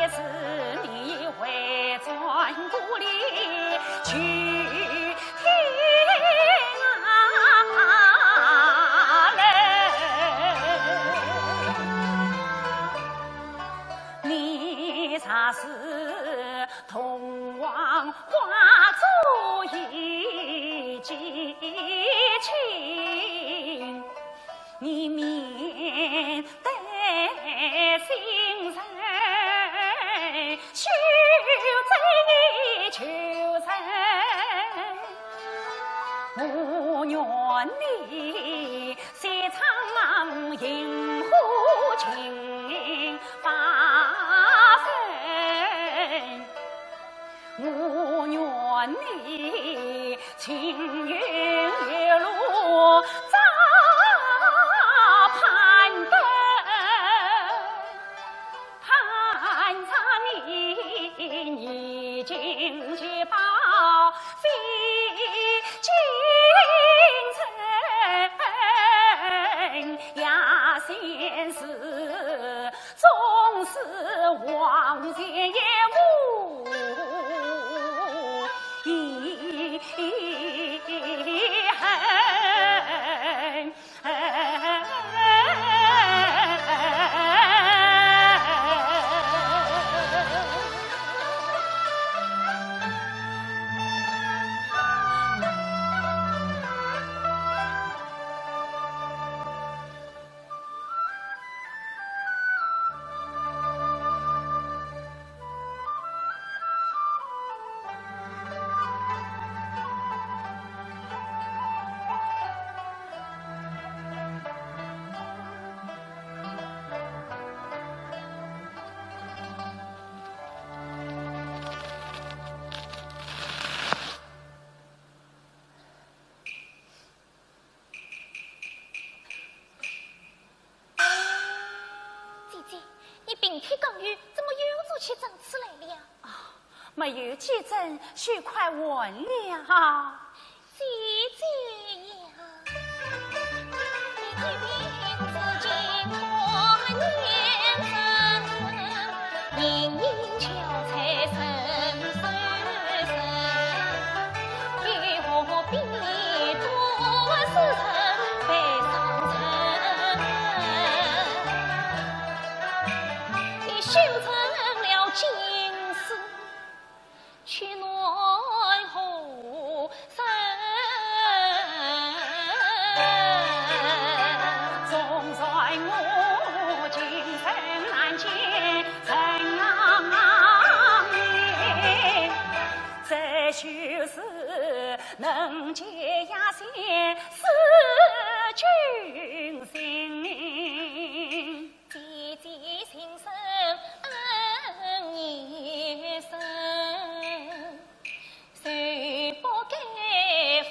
是你回转故里去听啊嘞。你若是同往花烛一起情， 你面对新人，休走旧人。我愿你西窗螢火尽发生。 我愿你青云玉露照攀登，攀上你衣锦旗袍飞进城，呀，现世 总是往前也无遗恨。姐姐，你病体刚愈，怎么又做起针刺来了？啊，没有几针，手快完了。姐姐呀，你一病之间多念人，人人憔悴身受人，又何必多思人悲伤人？你修成了金丝，却奈何人？纵然我今生难见人面，这就是 能解呀，先是君心。姐姐情深恩也深，谁不该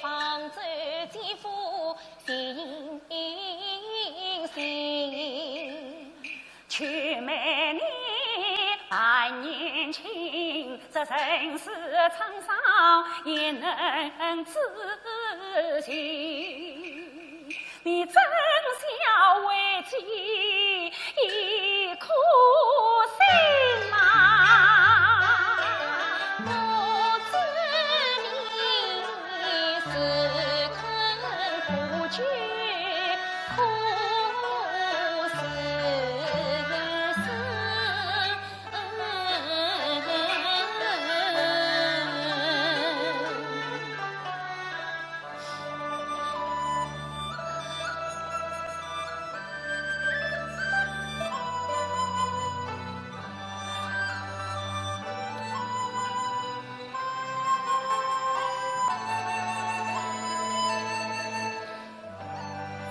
放走姐夫情心？ 却美你半年轻，这人世沧桑也能自行。你真想为妻一颗心吗？我知你是肯苦求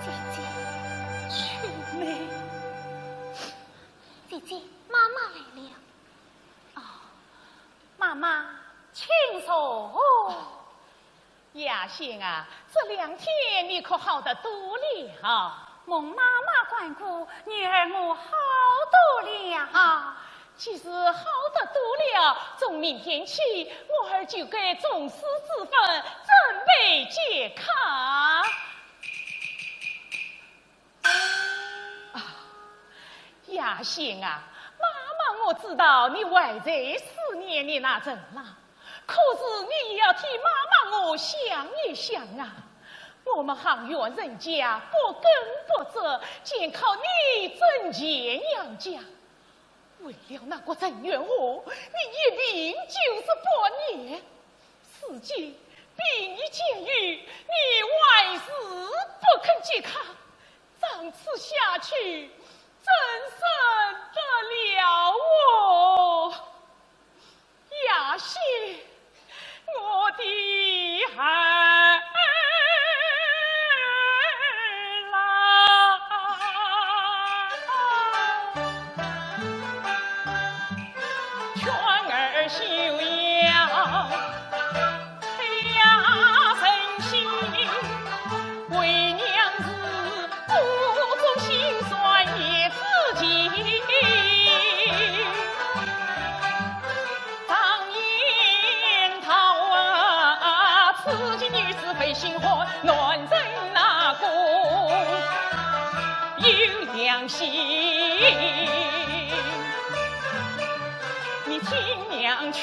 姐姐，秋妹。姐姐，妈妈来了。哦，妈妈，请坐。 雅兴啊，这两天你可好得多了？蒙妈妈关顾，女儿我好多了。既是好得多了，从明天起，我儿就该从师资分，准备接考。啊，雅兴啊，妈妈我知道你还在思念你那陈郎，可是你也要替妈妈我想一想啊。我们杭县人家不耕不织，全靠你挣钱养家。为了那个陈元和，你一病就是半年。如今病已痊愈，你还是不肯见客，长此下去，怎生得了哦？ 雅兴，我的儿啊，劝儿休要太呀伤心，为娘是 苦中心酸一枝情，常言道啊，痴情女子负心汉，男人哪个有良心？你听娘劝，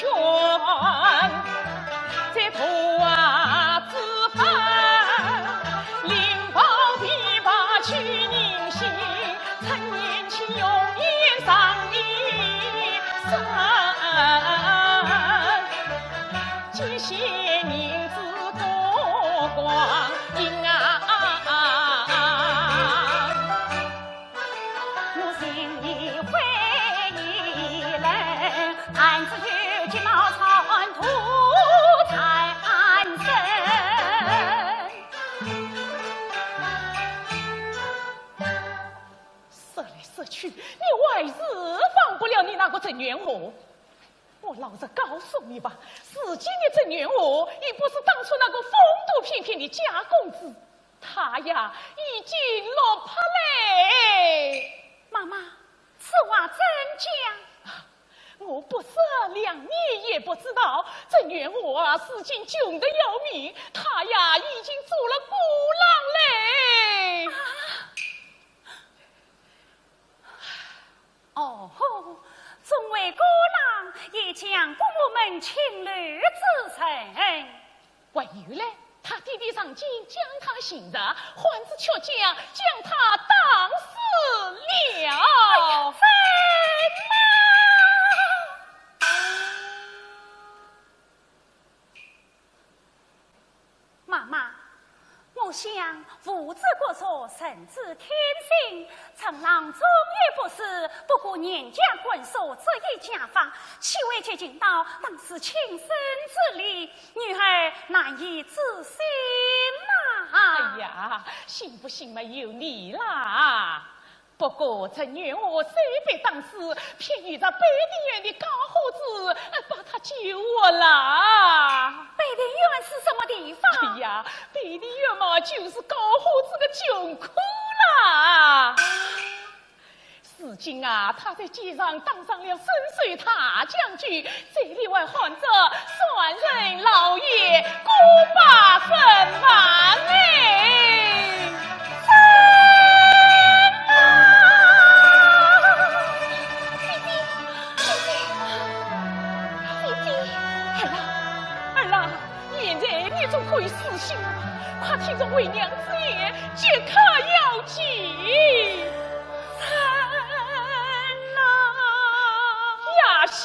这破啊 之法，另抱琵琶去迎新，趁年轻容颜尚未散，借些银子过光阴啊。 我心已灰意冷，弹指间鸡毛蒜头缠身。说来说去，你还是忘不了你那个陈元和。我老实告诉你吧，如今的陈元和已不是当初那个风度翩翩的假公子。 他呀，已经落魄嘞。妈妈，此话怎讲？我不说，谅你也不知道，陈元和啊，如今穷得要命，他呀，已经做了孤郎嘞。啊？ 哦，作为孤郎，也像过我们青楼之人。还有嘞，他爹爹常经将他寻着，还是却将将他打死了。哎呀，怎么？ 妈妈，我想父子国仇，人之天性，陈郎纵有不是，不过年家官守，只有家法，岂会及情到当时亲生之礼？女儿难以置信呐。哎呀，信不信嘛由你啦。 不过陈元和虽被打死，偏有着北庭院的高虎子，呃，把他救活了。北庭院是什么地方？哎呀，北庭院嘛，就是高虎子的穷窟啦。如今啊，他在街上当上了伸手大将军，嘴里还喊着山人老爷，姑拜身亡哎。 姐姐，姐姐，姐姐。儿啊，儿啊，现在你总可以死心了吧？快听从为娘之言，即刻要紧。儿啊！雅兴，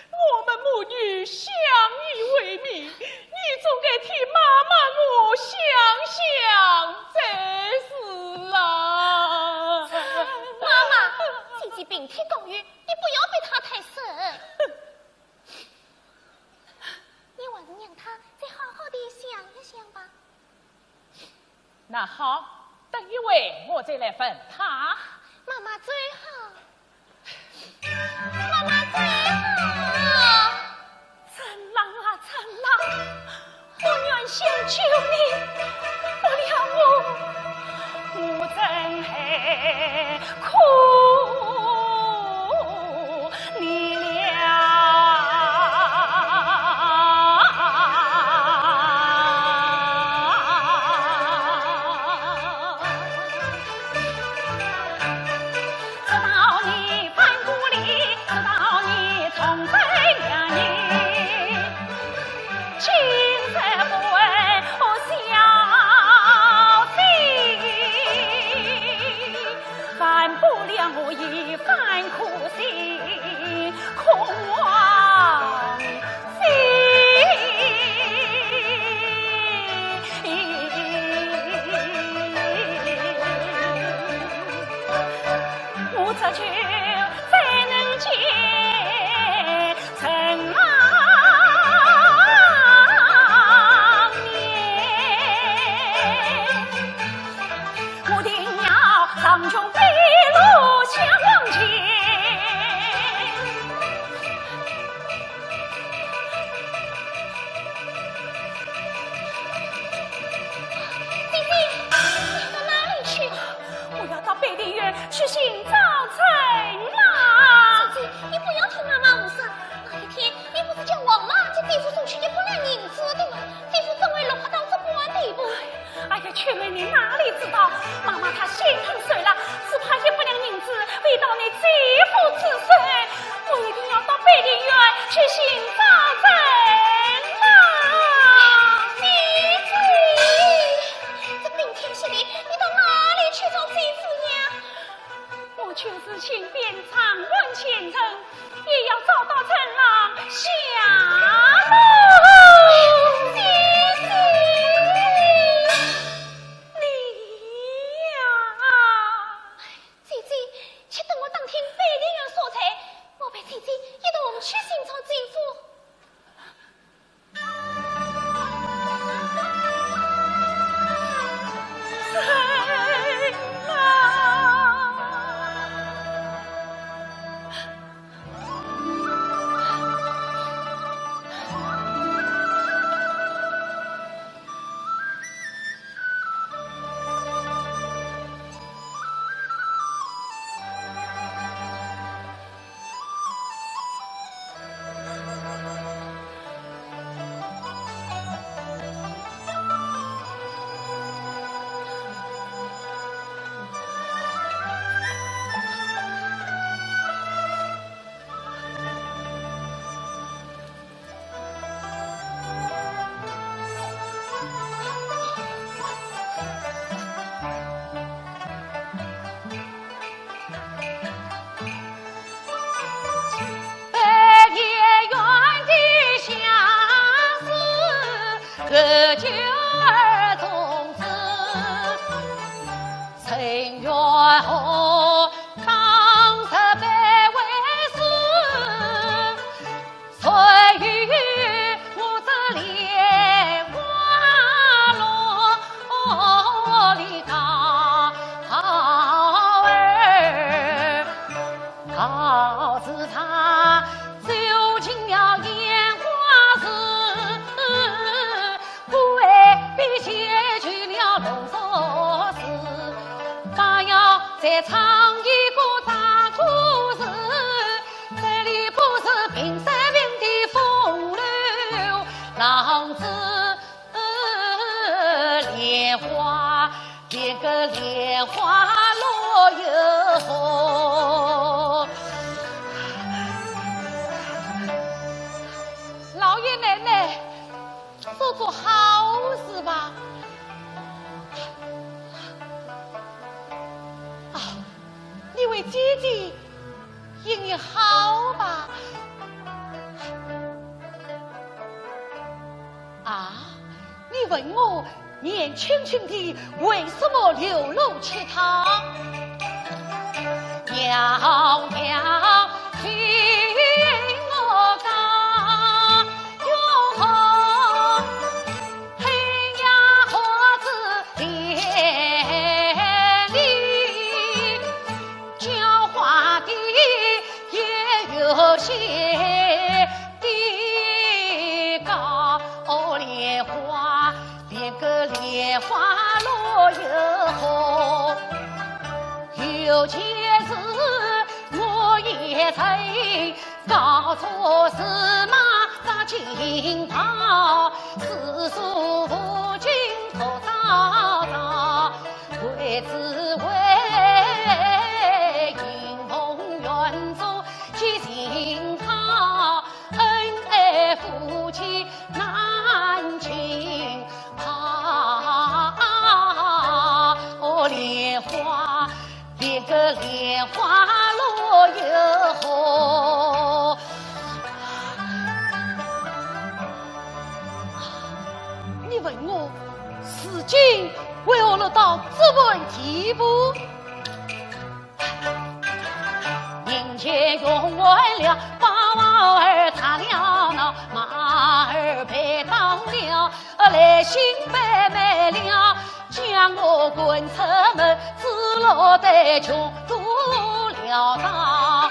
我们母女相依为命，你总该替妈妈我想想才是啊。妈妈，姐姐病体刚愈，你不要逼她太甚。你还是让她再好好地想一想吧。 那好，等一会我再来问她。妈妈最好。妈妈最好。陈郎啊，陈郎，我愿先救你，不了我，我怎还苦你了？姐夫送去一百两银子的嘛，姐夫怎会落魄到这般地步？哎呀，秋妹，你哪里知道？妈妈她心狠手辣，只怕一百两银子会到你姐夫之手。我一定要到北庭院去寻找人啊！姐姐，这冰天雪地，你到哪里去找姐夫呀？ 我就是请遍长安县城，也要找到陈郎下落。姐姐，你呀，姐姐，且等我打听北庭院所在，我陪姐姐一同去寻找姐夫。 老爷奶奶，做做好事吧。啊，你为姐姐行行好吧。啊，你问我年轻轻的为什么流落乞讨？娘娘听我讲，哟吼，哎呀，何止连理， 浇花的也有些的高莲花，连个莲花落又红。有件事我也曾 告诉司马大金袍，四处无尽多遭遭，为只为迎风远走几经高，恩爱夫妻难尽抛。莲花 连个莲花落又红。你问我，如今为何落到这般地步？人前用完了，包儿打了闹，马儿备到了， 来信白卖了，将我赶出门，只落得穷途潦倒。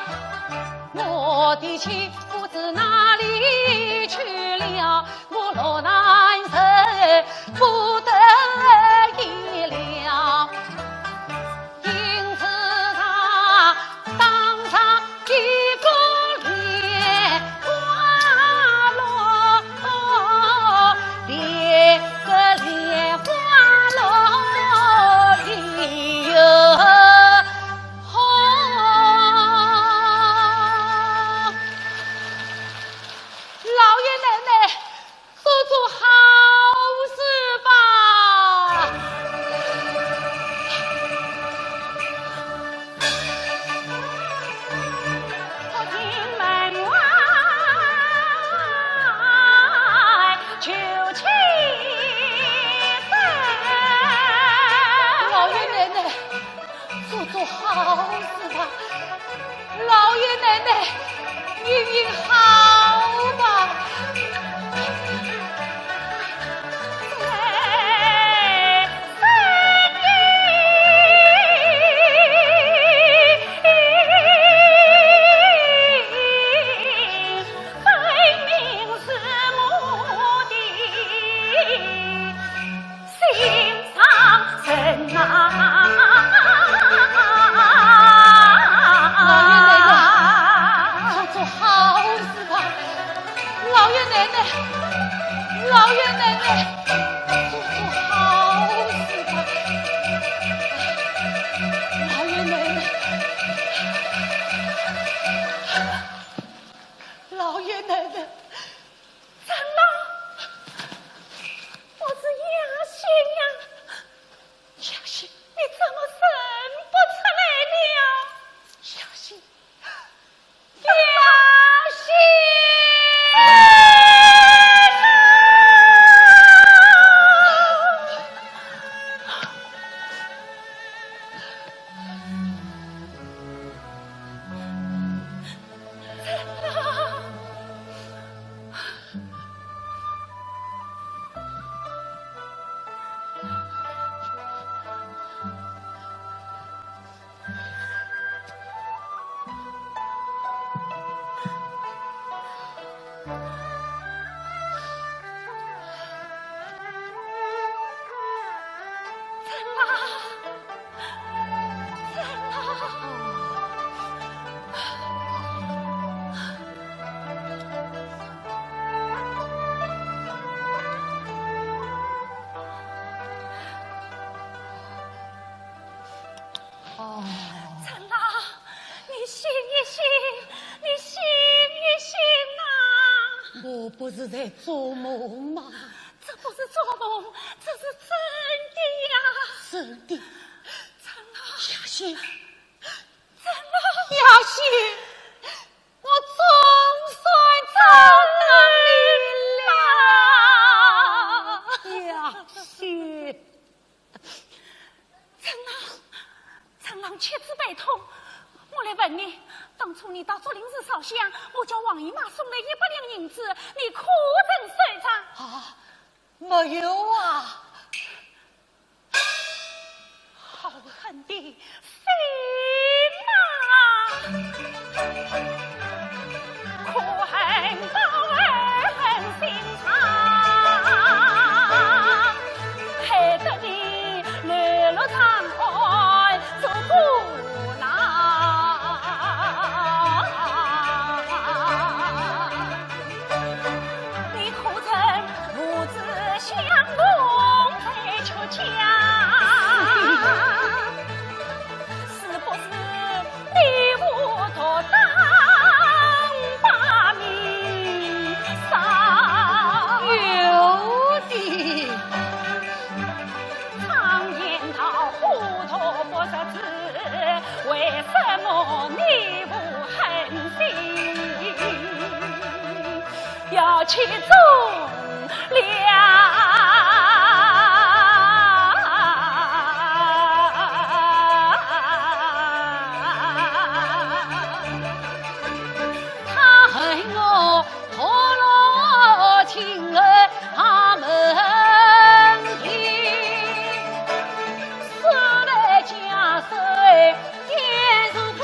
我的妻不知哪里去了，我落难受不得已了。 因此他当上一个莲花落你病好吧？老爷奶奶，做做好事吧！老爷奶奶，老爷奶奶，做做好事吧！老爷奶奶，老爷奶奶。 张郎，我是雅兴呀。雅兴，你怎么认不出来了？雅兴，雅兴！张郎。 哦。张郎，你醒一醒，你醒一醒啊！我不是在做梦吗？这不是做梦，这是真的呀！真的？张郎。雅兴， 张郎。雅兴，我总算找到你了。雅兴。张郎，张郎，且仔悲痛，我来问你，当初你到竹林寺烧香，我叫王姨妈送来一百两银子，你可曾收账？啊，没有啊。 好狠的心啊！可恨报恩心肠，害得你流落长安做苦难。你可曾 父子相逢在曲江，是不是你我独当把命丧？有的。常言道，糊涂不识字，为什么你我狠心 要去忠良。他恨我破落青楼门庭，死了家室 也是光。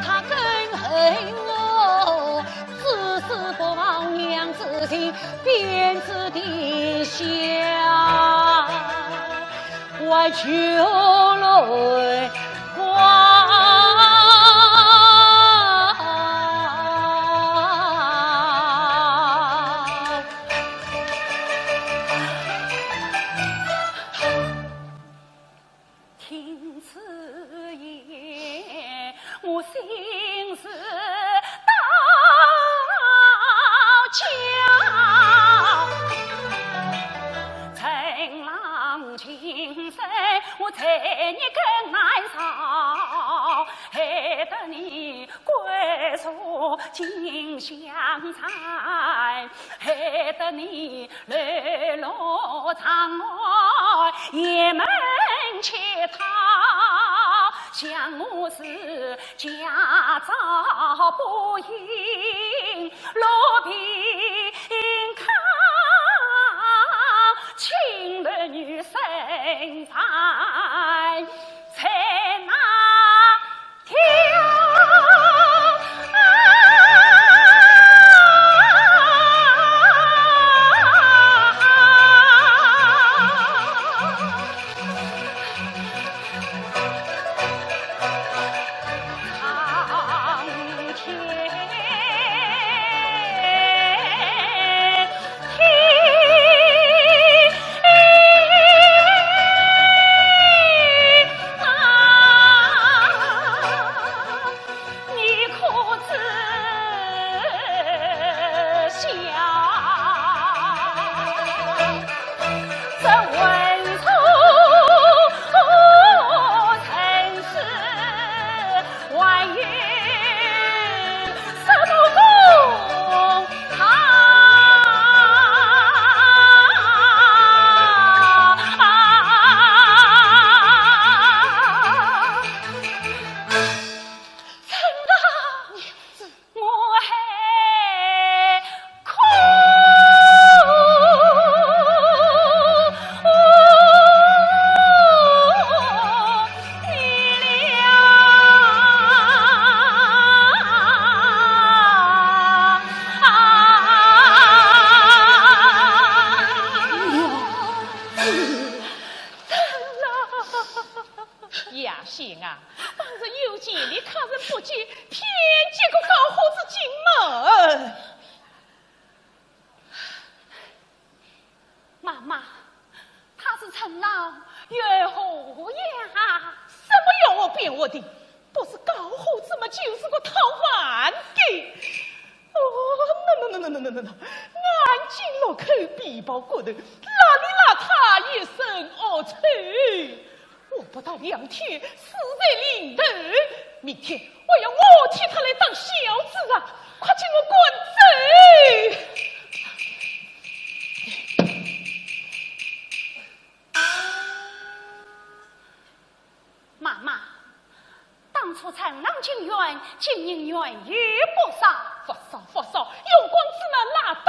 他更恨我自私不忘娘之情，编织的笑话酒乱花。 听此言，我心事到焦。陈郎情深，我对你更难受，害得你 桂树尽香残，害得你流落长安，也门乞讨。想我是家招不应，落平康，青楼女身犯，在那条。你可知晓？这文中人士还有什么公堂？陈老爷子，我还苦你了。呀，贤啊，当日有钱的客人不接，偏接个高货子进门。妈妈，他是陈老，又何呀？什么要我辩护的？不是高货子么，就是个讨饭的。哦，喏喏喏喏喏喏喏，眼睛落口，皮包骨头，邋里邋遢，一身恶臭。 活不到两天，死在临头。明天我要我替他来打小字啊！快给我滚走！妈妈，当初陈老进院，金银原有不少。不少不少，用光子们拉倒。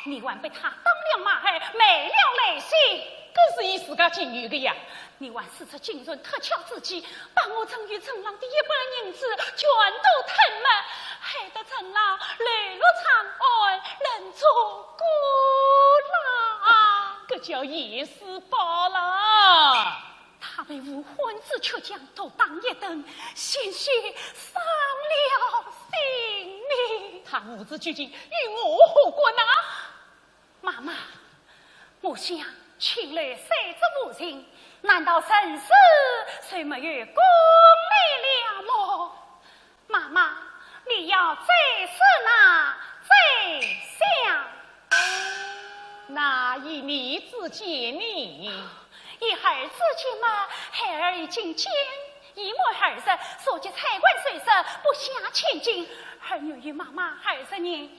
你还被他当了马儿，卖了来些。搿是伊自家金有的呀。 你还使出精神脱壳之计，把我赠与陈老的一半银子全都吞没，害得陈老流落长安，人走孤老。搿叫现世报啦。他被吴欢之曲将毒打一顿，险些丧了性命。他无知究竟，与我何干呐？ 妈妈，我想青楼三只无情，难道陈氏就没有功力了么？妈妈，你要再说那再想。那依你之见呢？依儿之见嘛，孩儿已经见 已满二十，所及财官首饰不下千金。儿愿与妈妈二十年一日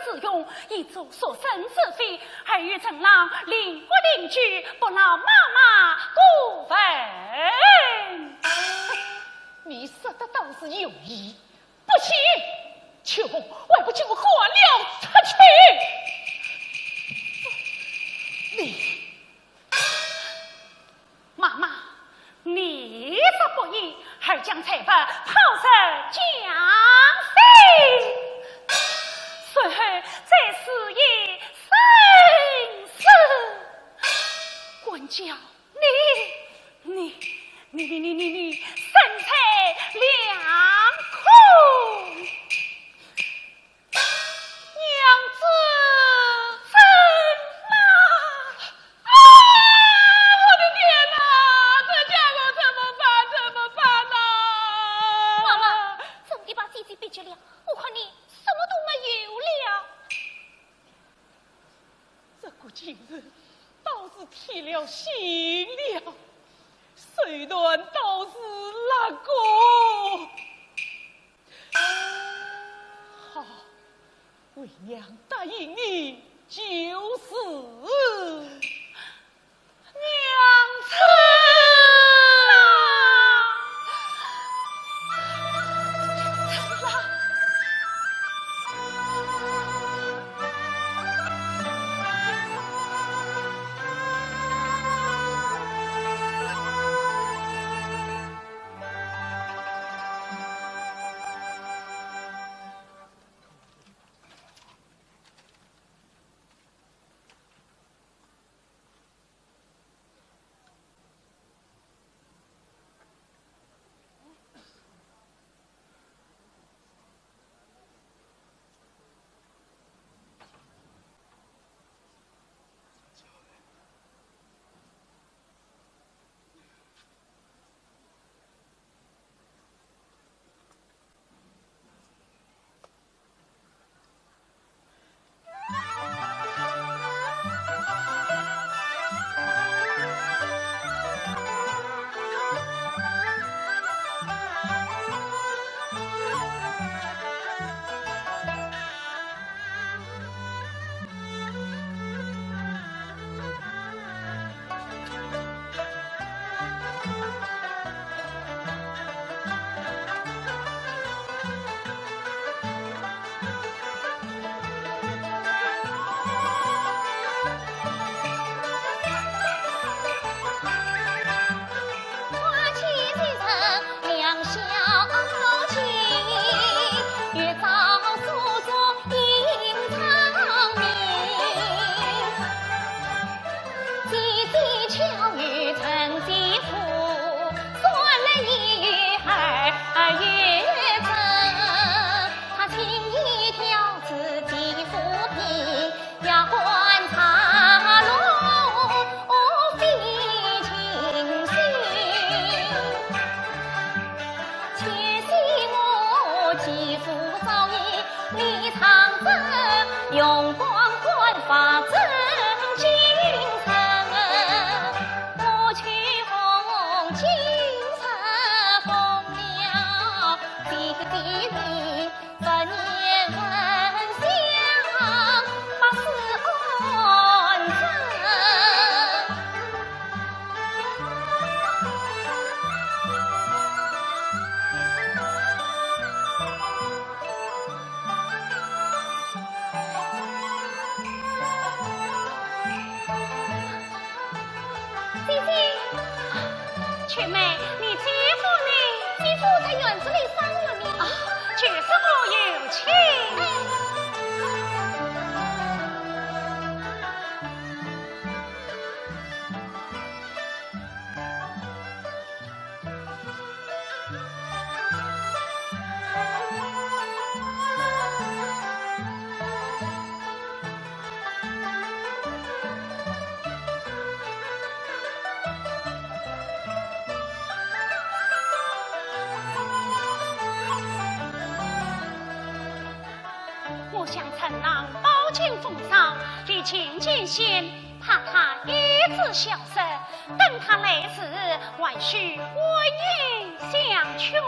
之用，以助赎身之费。儿与陈老邻国邻居，不劳妈妈过问。你说的倒是有理，不行，秋红，还不给我滚了出去！你 妈妈，你这不依，儿将财物抛入江水，随后再施以身死。管教你，你，你，你，你，你，你，身在良空。 娘子，怎么？啊，我的天哪，这家伙怎么办？怎么办呐？妈妈，真的把姐姐逼急了，我看你什么都没有了。这个贱人倒是铁了心了，手段倒是辣个。 好，为娘答应你就是。娘子啊！姐姐，啊，秋妹，你姐夫呢？姐夫在院子里赏月呢。啊，就是我有请。哎。 我想陈郎饱经风霜，历尽艰险，怕他意志消失，等他来时，还需温馨相劝。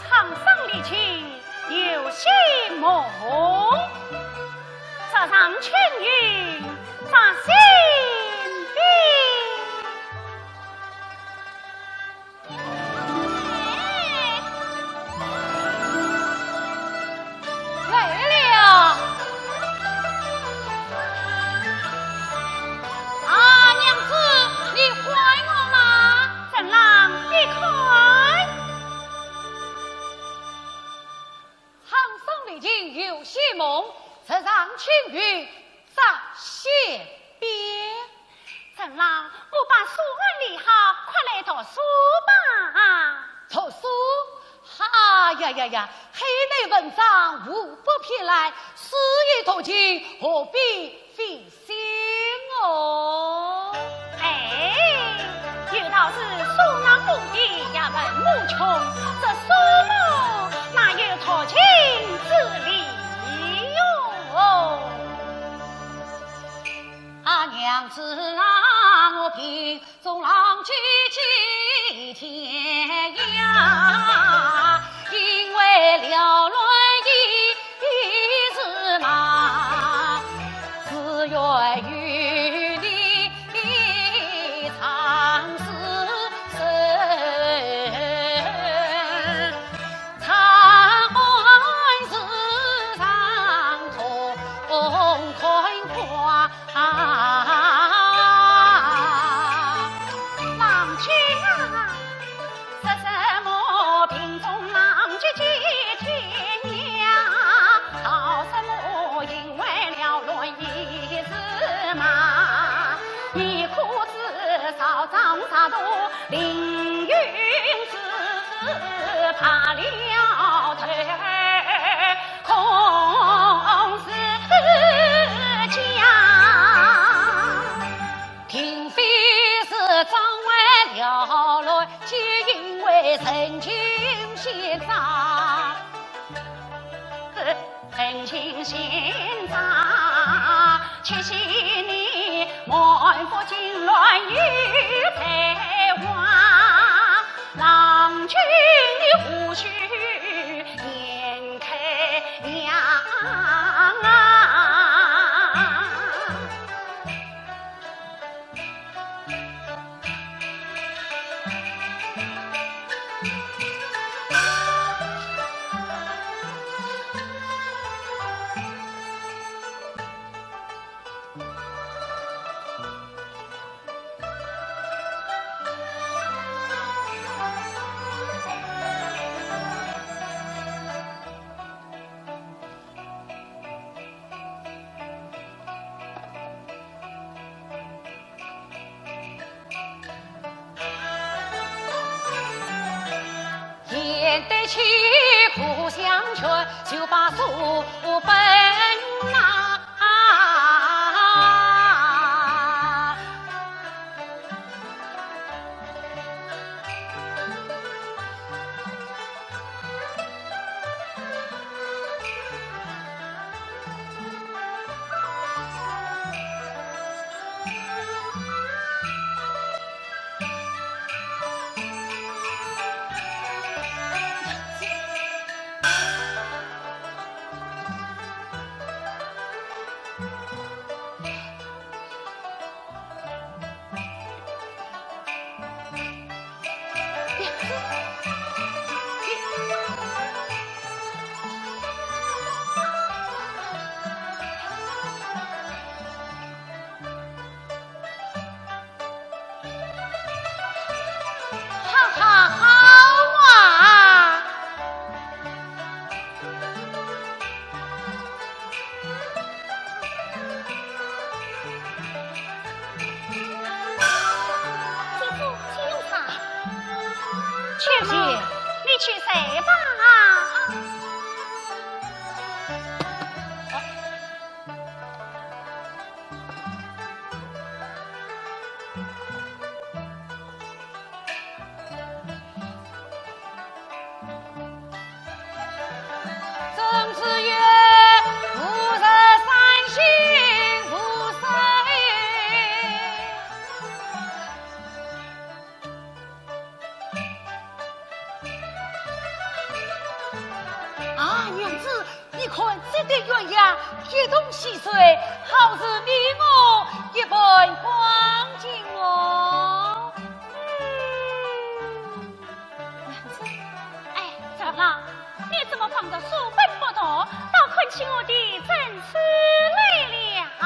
沧桑历尽又醒梦，直上青云展新边。 来了。啊，娘子，你唤我吗？陈郎，你看。沧桑历尽又醒梦，直上青云展新边。 陈郎，我把书案理好，快来读书吧。读书？哎呀呀呀，黑内文章无不偏来，书已读尽，何必费心哦？哎，有道是书难磨笔，也文无穷，这书么，哪有读尽之理哟？ 啊，娘子啊，我病重浪迹寄天涯，因为了乱一时忙，只愿与你长厮守。 长安市场同款款。郎君啊，说什么病重浪迹寄天涯，道什么因为了乱一时忙，你可知少张茶多 凌云志，罢了头空是家。定非是张奂了乱，皆因为人情险诈。 人情险诈，七十年满腹金銮有才华，郎君你何须眼开样啊？相劝就把书本拿。哈哈，好啊！姐夫，请用茶。秋姐，你去睡吧。啊，娘子，你看这对鸳鸯一同戏水，好似你我一般光景哦。嗯。哎，怎么了？你怎么放着书本不动，倒看起我的珍珠来了？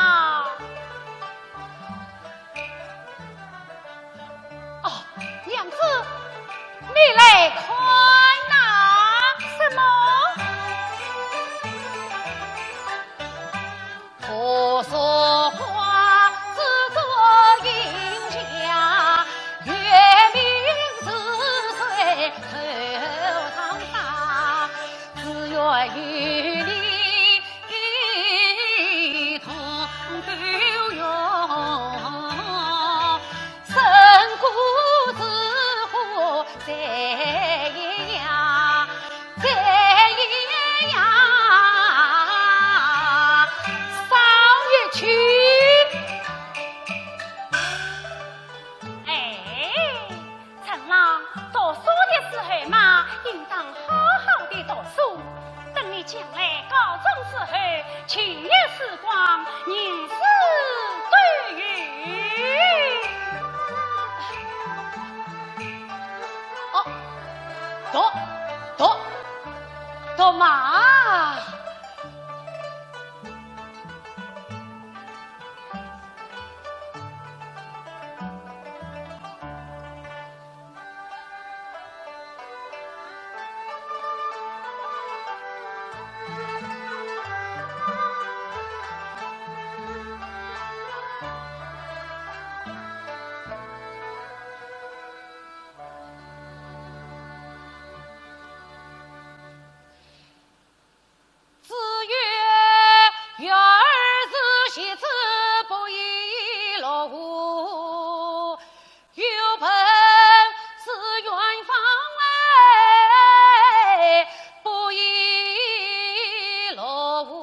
哦，娘子，你来看呐。什么？哎， 陈郎，读书的时候嘛，应当好好地读书。等你将来高中之后，情爱时光，人事都有。哦，读，读，读嘛。子曰：“学而时习之，不亦乐乎。有朋自远方来，不亦乐乎。”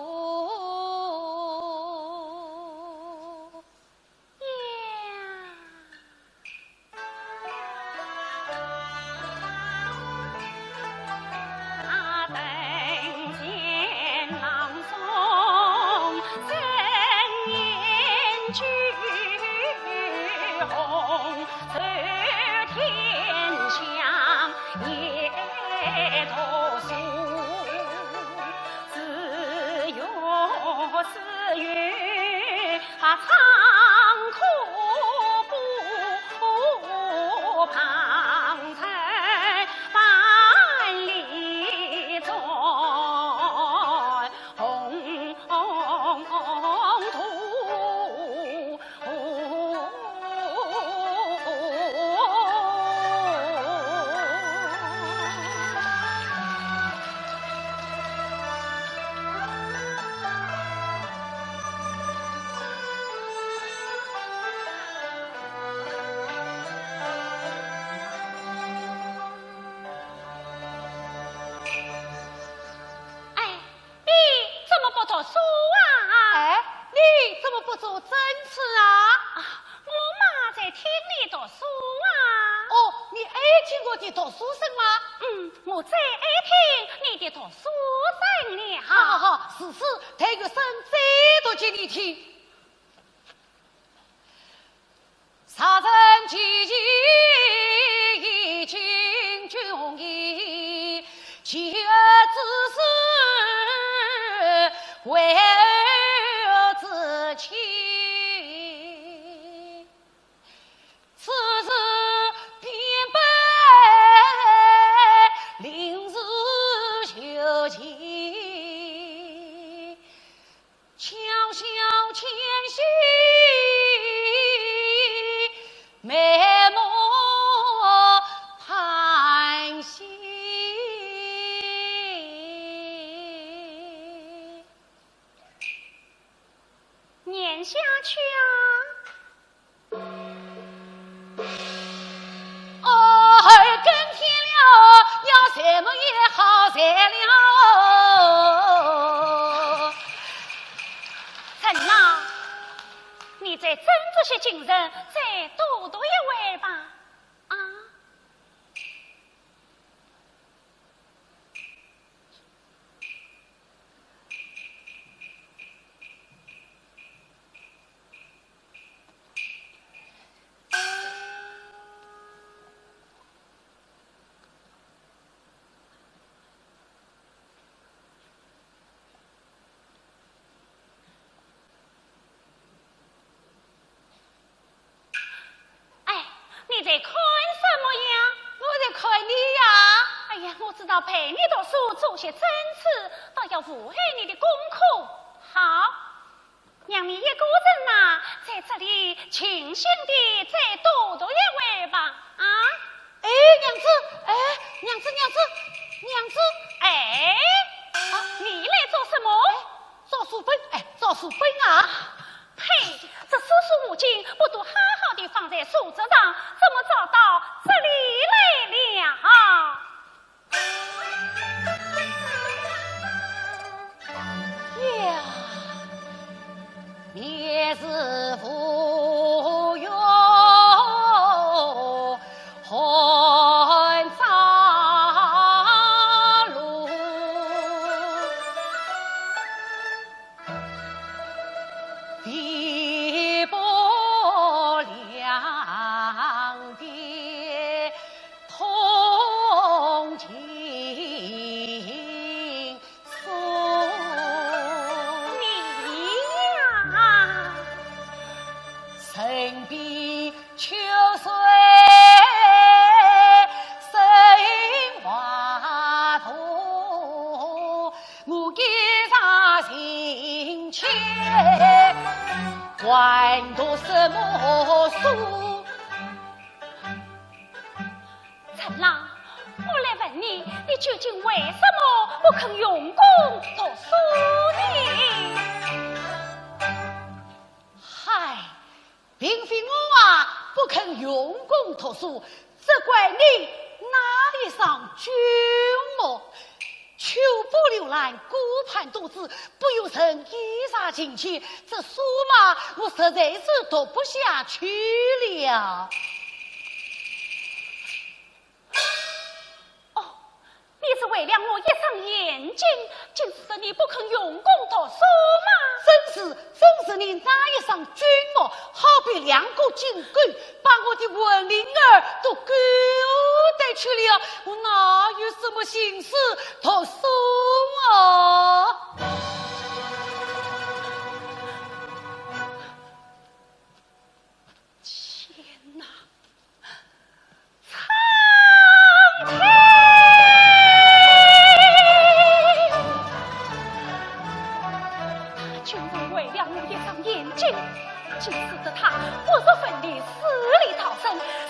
你读书怎样？好好好，是是，待学生再读给你听。 念下去啊。哦，二更天了，要睡么也好睡了。陈郎，你再斟酌些精神，再多读一回吧。啊？ 哎，你在看什么呀？我在看你呀。哎呀，我知道陪你读书做些针刺，倒要祸害你的功课。好，让你一个人呐，在这里静静地再多读一回吧。啊？哎，娘子，哎，娘子，娘子，娘子。哎，啊，你来做什么？哎，找书本，哎，找书本啊。 呸！这书书无精，不都好好地放在书桌上，怎么找到这里来了？呀，灭世无用寒窗露。 碧波两边通情书。你呀，身边 秋水生花朵，我一场情切，还读什么书？陈郎，我来问你，你究竟为什么不肯用功读书呢？嗨， 并非我啊不肯用功读书，这怪你那里上君么？秋波流兰，顾盼多姿，不由人一霎情切，这书嘛，我实在是读不下去了。 哦，你是为了我一双眼睛，竟是说你不肯用功读书吗？正是，正是你那一双君么，好比两个金钩，把我的魂灵儿都勾带去了，我哪有什么心思读书啊？ 天哪！苍天！他竟然为了我一双眼睛，竟使得他骨肉分离，死里逃生，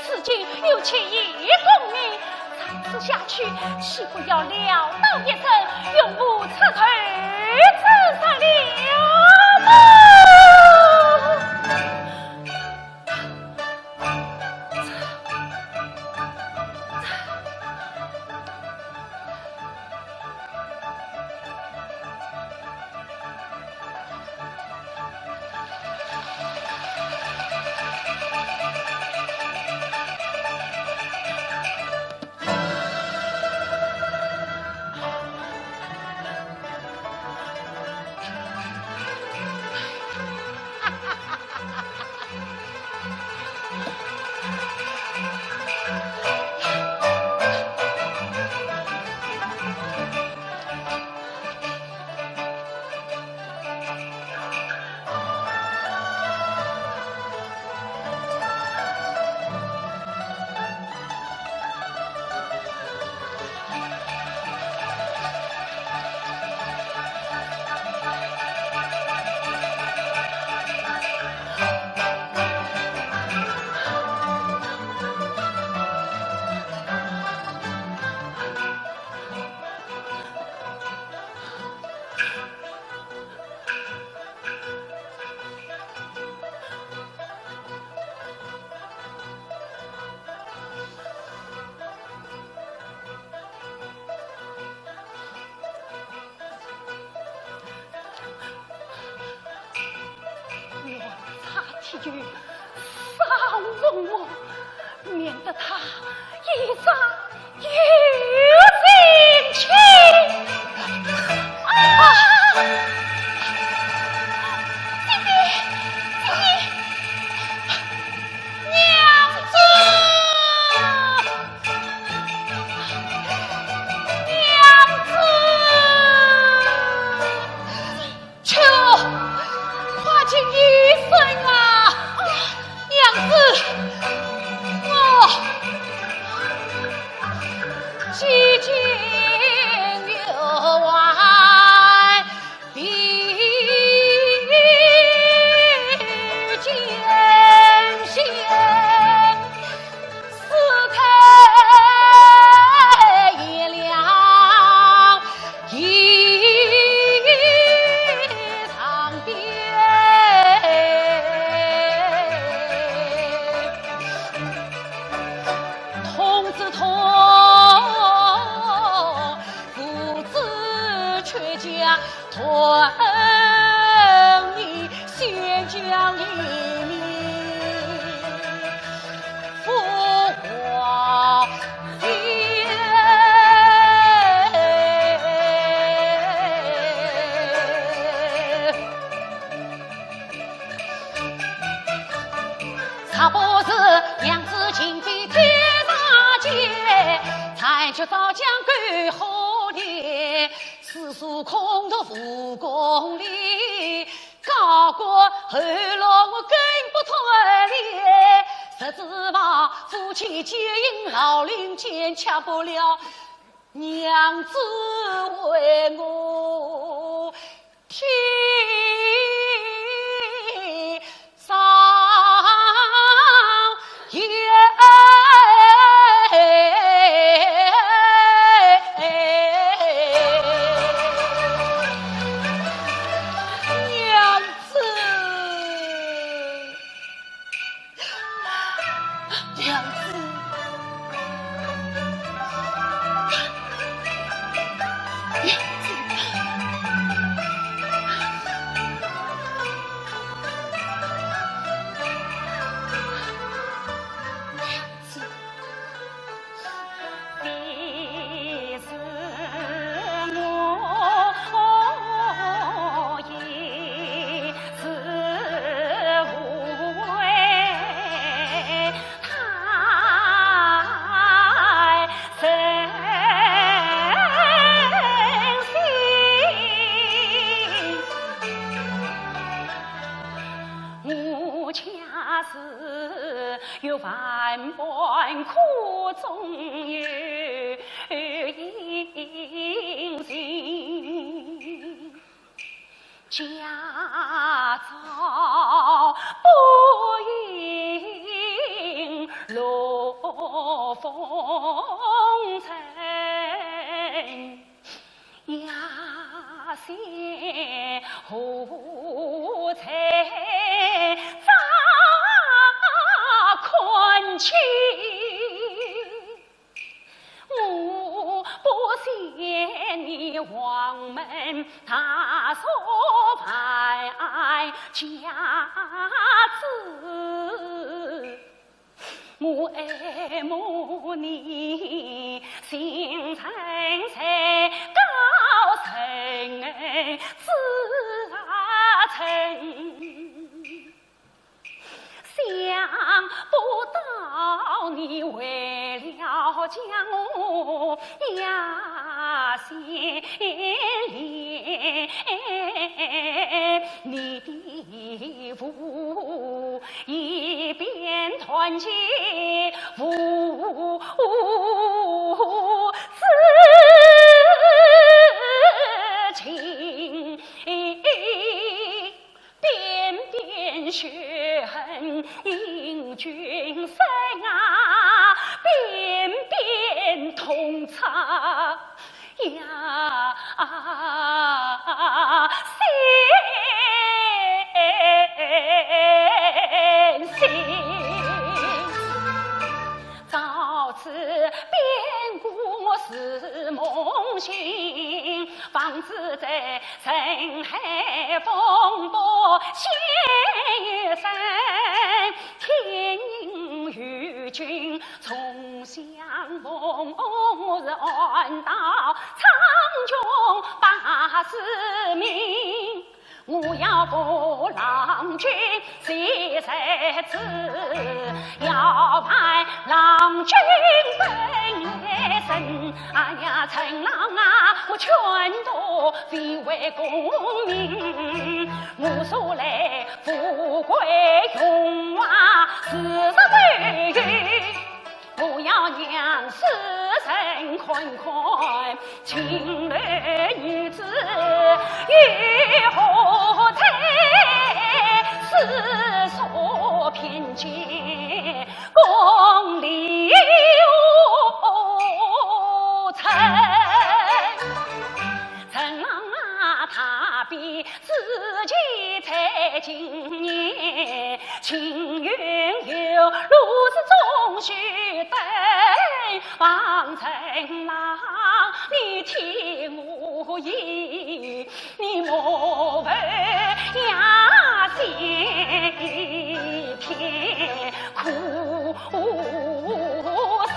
如今又起义功名， 如此下去，岂不要潦倒一生，永无出头之日了么？就少问我，免得他一生有心情。啊！姐姐，姐姐，娘子，娘子。 秋，快请起身啊！娘子，我既见有还，必见笑。 四开一两一上边，痛之痛，苦之却讲 同你宣讲一面浮华。若不是娘子情非天上间，暂且早将狗火的，世俗空读无功利，高官厚禄我更不贪恋，实指望夫妻结义老林间，却不料娘子为我 天上也。娘子。 娘子，娘子，娘子。 我家是有万般苦衷有隐情，家朝不幸落风尘。 夜深何在照看去，我不见你黄门大锁万家之 我爱慕你，心存最高深之深，想不到你为了将我也心怜，你的父 一边团结父子情，边边血恨引君生啊，边边痛彻 呀，心心。方知在人海风波险生，天人与君重相逢，我是暗道苍穹八字命。我要扶郎君 谁在此？要伴郎君奔来人。哎呀，陈郎啊，我劝度非为功名，我素来富贵荣华事事都有。 我要让世人看看，秦楼女子有何才，世所偏见功利无成。陈郎啊，踏遍 世间在今年，情愿有如此终须断。望陈郎，你听我言，你莫问呀，心偏苦心。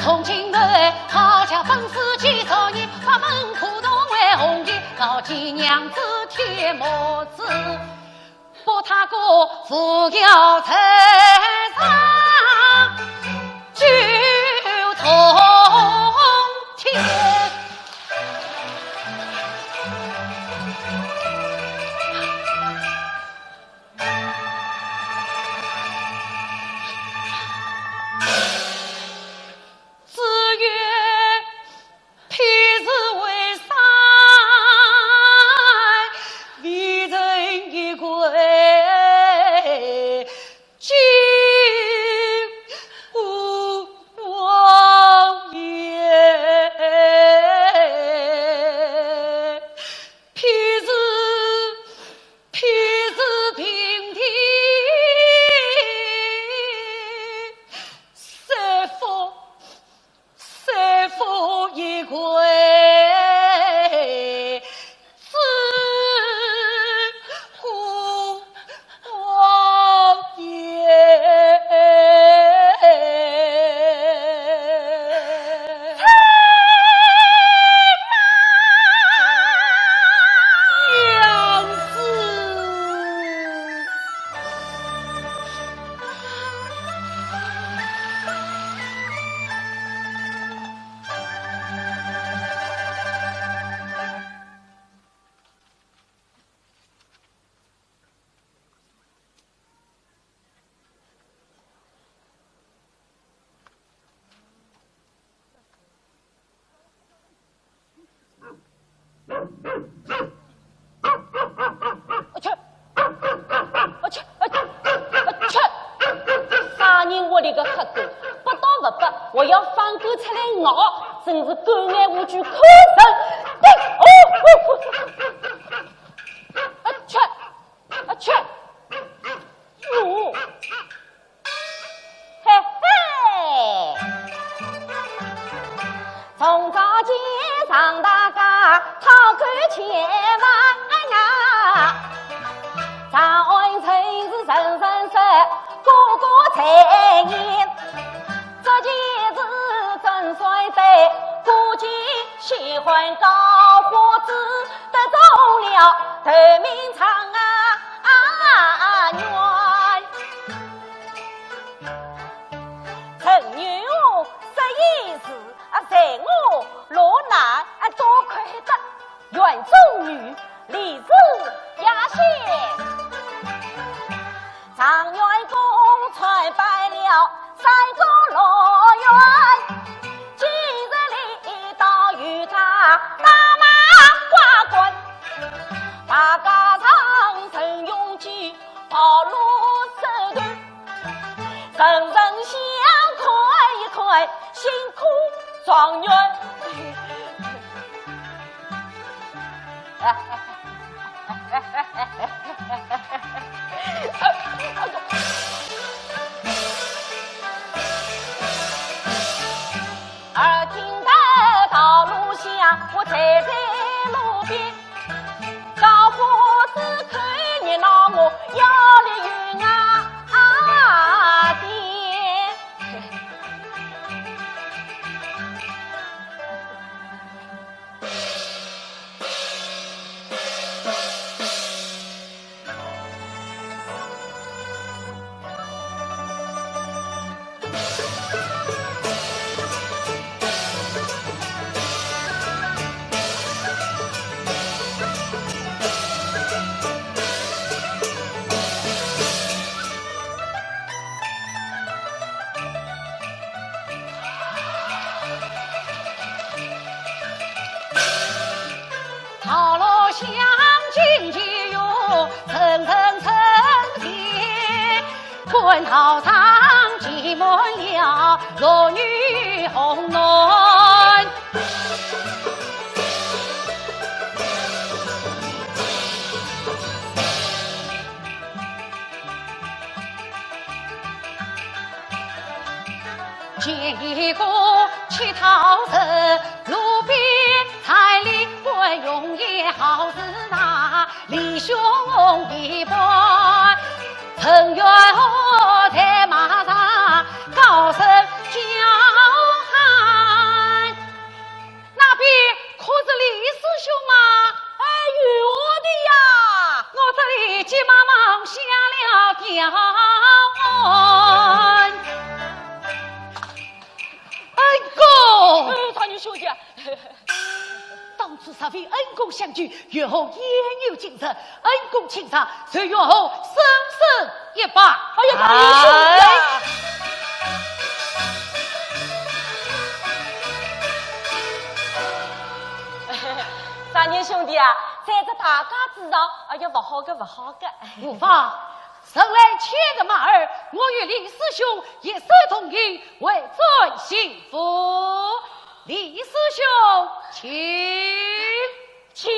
从今后，阖家本是几十年，八门苦痛为红颜，告寄娘子天目珠，不他个扶摇在上九重天。 只愿譬如为山，未曾一归，今无望也。譬如 譬如平地，谁复，谁复一归，只无望也。 我去，我去，我去，我去！啥人屋里个黑狗，不到不不，我要翻狗出来咬，真是狗眼无珠可伸。对，哦，哦，哦，我去，我去，哟！ 嘿嘿，从早起上大街讨口钱嘛呀，长安城是人人说，个个在念，这件事真算对，估计喜欢高花子得中了头名状啊，啊，元。 陈元华说一是，啊，在我落难，啊，多亏得园中女，李子雅仙。状元公参拜了三个罗院，今日里倒与他打马挂冠，大街上陈荣基跑路手段。人人想看一看，辛苦状元。耳听得道路响，我站在路边，高呼是口热闹，我要了云啊啊的。 道路相近其远，层层层叠，官道上挤满了弱女红男。 见一个乞讨人，路边采梨，管用也好似那李兄一般。程元和在马上高声叫喊。 那边可是李师兄吗？哎，有我的呀！我这里急忙忙下了貂蝉。恩公！哎，大年兄弟。当初若非恩公相救，月红焉有今日？恩公请上，受月红深深一拜。哎呀，大年兄弟啊！哎。 大年兄弟啊，在这大街之上，哎呀，勿好个，勿好个。无妨，人来牵着马儿，我与李师兄一手同行，回转新府。李师兄，请。请。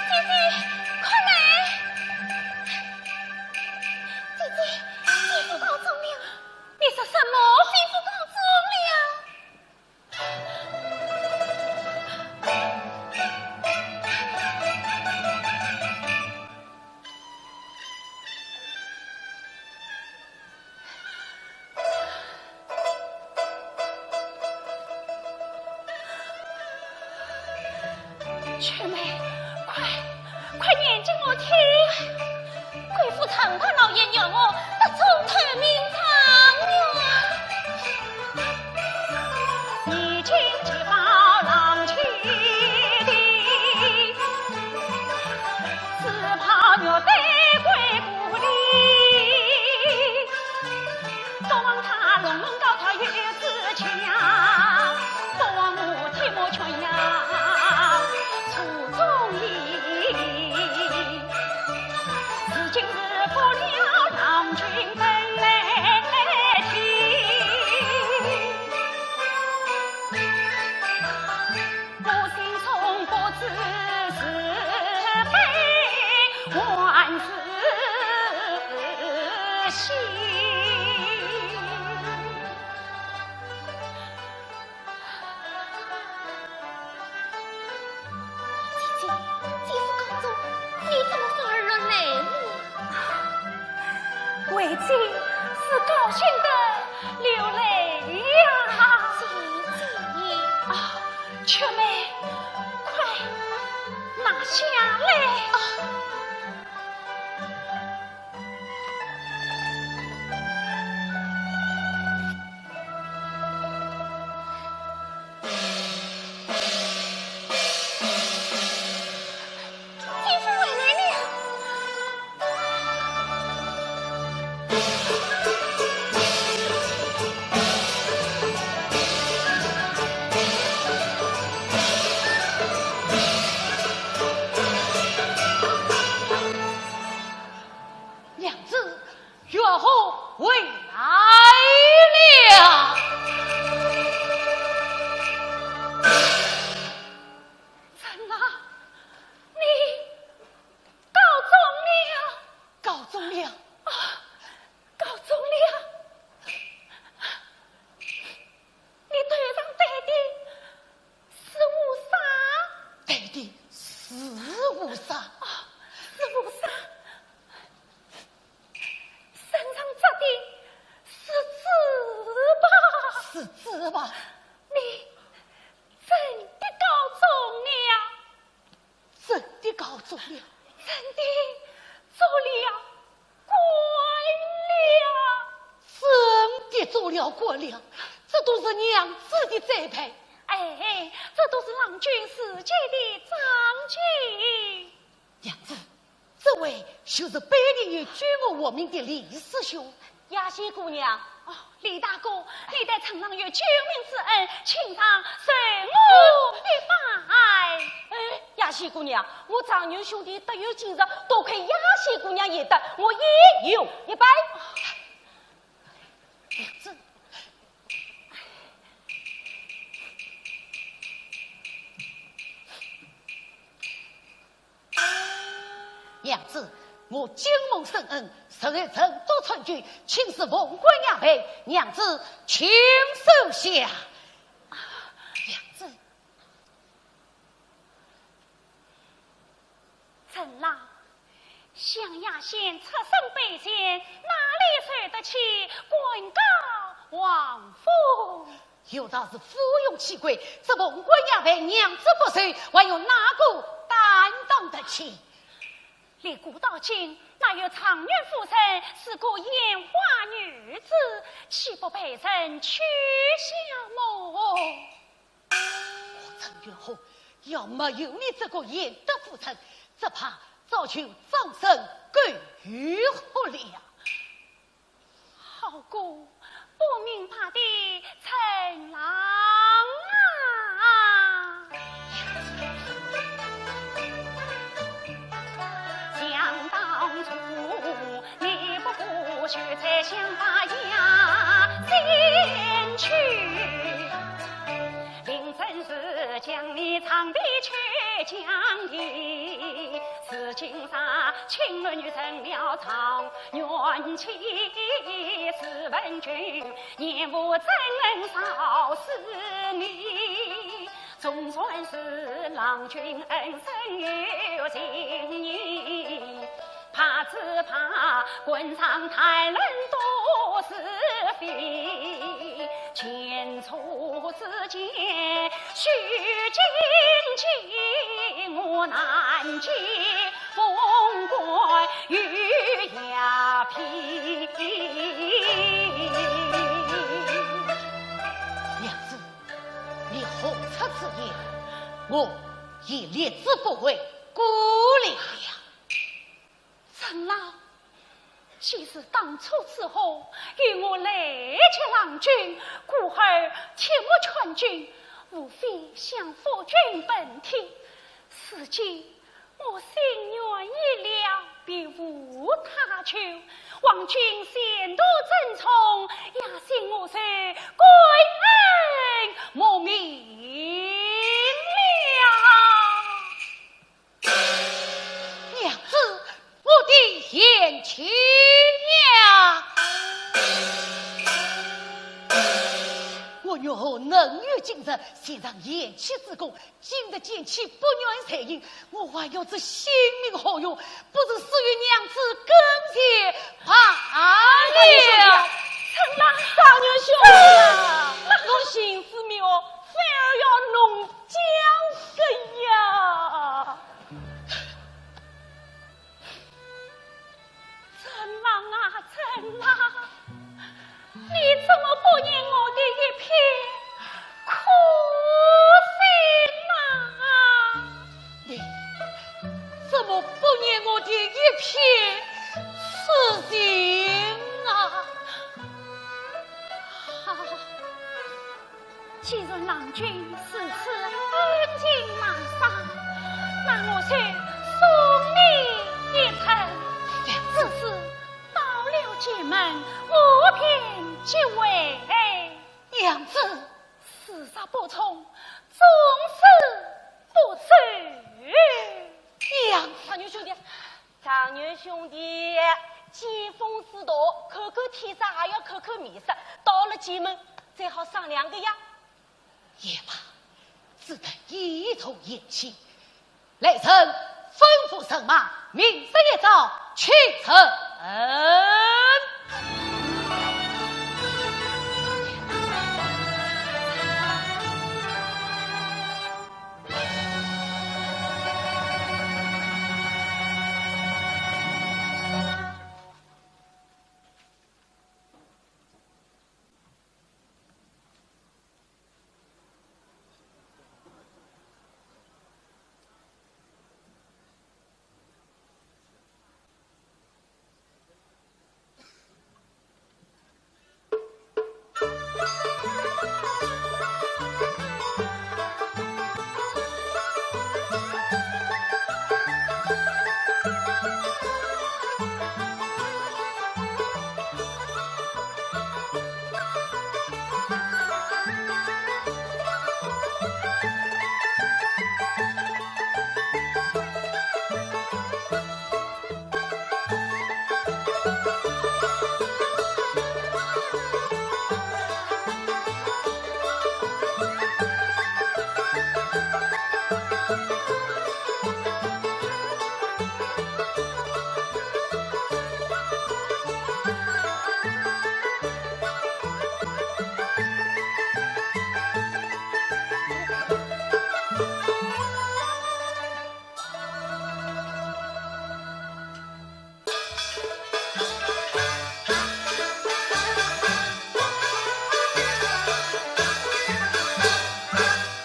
姐姐，快来！姐姐，姐夫告状了。你说什么？姐夫告状了。 春梅，快，快念给我听。贵府城管老爷要我得中头名状元。子吧？你真的告中了？真的告中了。真的做了官了？真的做了官了，这都是娘子的栽培。哎，这都是郎君自己的长进。娘子，这位就是百年有君我王命的李师兄。雅仙姑娘。哦，李大哥，你对陈郎有救命之恩，请上受我一拜。哎，雅仙姑娘，我长牛兄弟得有今日，多亏雅仙姑娘贤德，我也有一拜。娘子，娘子，我金梦圣恩，受人曾多传君，请示凤冠娘娘，娘子请收下。娘子，陈郎，想雅仙出身卑贱，哪里受得起官高望封？有道是附庸其贵，这凤冠娘娘，娘子不受，还有哪个担当得起？立国到今，哪有状元夫人是个烟花女子，岂不被人取笑么？我陈元洪，要没有你这个贤德夫人，只怕早就葬身狗穴了。好个不明白的陈郎啊！想当初，你不过就在乡下呀，进去。 林正是将你唱的去讲的，如今他青儿女成了状元妻，试问君，年富怎能少思你？总算是郎君恩深有情义， 怕只怕官场谈论多是非，前车之鉴，须谨记，我难解凤冠与雅娣。娘子，你何出此言？我已立志不悔，过来了。 陈郎，既是当初之后，与我来接郎君，故而切莫劝君，无非想服君本体。如今我心愿已了，别无他求，望君前途珍重，雅仙我是感恩莫名了。 娘子，我的贤妻呀！我如何能有今日？先尝贤妻之功，今日贤妻不愿再行，我还有这性命何用？不如死于娘子跟前罢了。哎呀，陈郎，状元兄弟啊，我寻思妙，反而要弄僵个呀。 陈郎啊，陈郎，你怎么不念我的一片苦心啊？你怎么不念我的一片痴心啊？好， 既然郎君如此恩情难舍，那我就送你一程。只是到了诘门，我便即回。娘子。时日不从，总是不走。娘子。状元兄弟， 状元兄弟，见风使舵，看看天色，还要看看面色，到了诘门，再好商量个呀。也罢，只得依从贤妻。来人，吩咐人马，明日一早启程。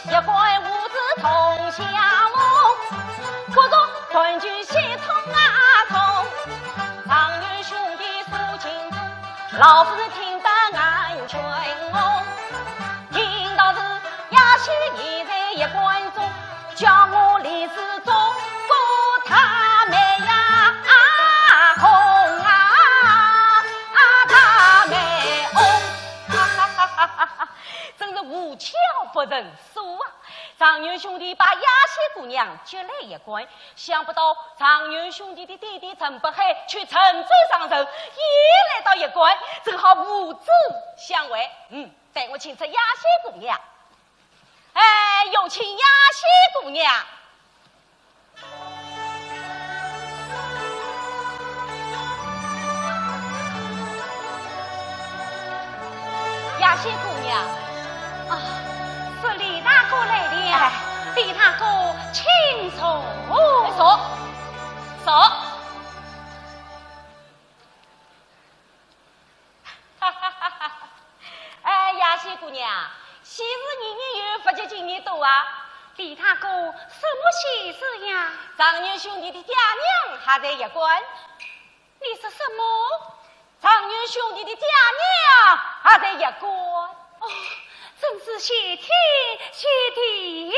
一干父子同享福，各族团聚喜从啊从。状元兄弟数情重，老夫人听得眼圈红。听到是雅兴现在一干中，叫我李氏中国大美呀，啊红啊，啊大美红。真是无巧不成书啊！状元兄弟把雅兴姑娘接来一干，想不到状元兄弟的爹爹陈北海却沉舟上阵，也来到一干，正好父子相会。嗯，待我请出雅兴姑娘。哎，有请雅兴姑娘。 雅兴姑娘。啊，是李大哥来了。哎。李大哥，请坐。坐，坐。哎，雅兴姑娘，喜事年年有，不及今年多啊。李大哥，什么喜事呀？状元兄弟的爹娘还在一干。 你说什么？状元兄弟的爹娘还在一干。哦，真是谢天谢地。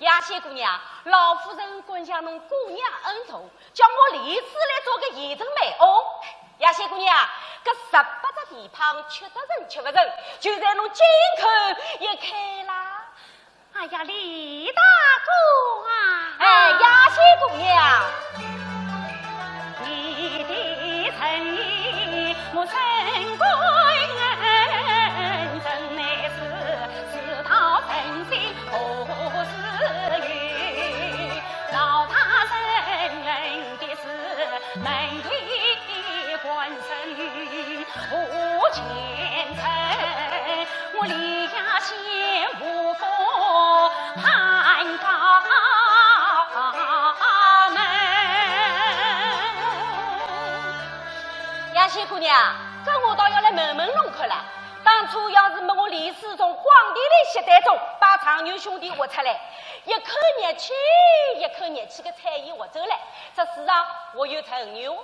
雅兴姑娘，老夫人感谢侬姑娘恩重，叫我李氏来做个贤臣美翁。雅兴姑娘，搿十八只蹄髈，吃得成吃勿成，就在侬金口一开啦。 哎呀，李大哥啊！哎，雅兴姑娘。你的诚意我深感恩，真乃是事到人心不自由。老大人恩的是门第官人 无前程，我李雅兴无福攀高门。雅兴姑娘，搿我倒要来问问侬看了。当初要是没我李世宗、皇帝的携带中，把状元兄弟挖出来，一口热气，一口热气个彩衣挖走了，这世上还有状元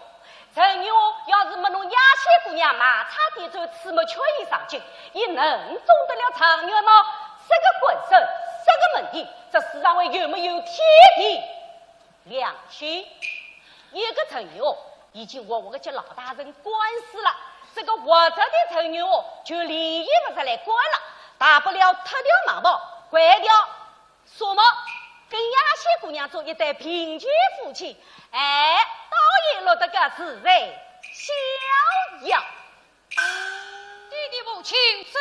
状元要是没侬雅兴姑娘卖唱点酒，吹毛求疵上京，伊能中得了状元吗？这个官身，这个门第，这世上还有没有天地良心？一个状元已经活活个给老大人关死了，这个活着的状元就理也不是来关了，大不了脱掉蟒袍，掼掉 什么？跟雅兴姑娘做一对贫贱夫妻，哎，倒也落得个自在逍遥。爹爹母亲走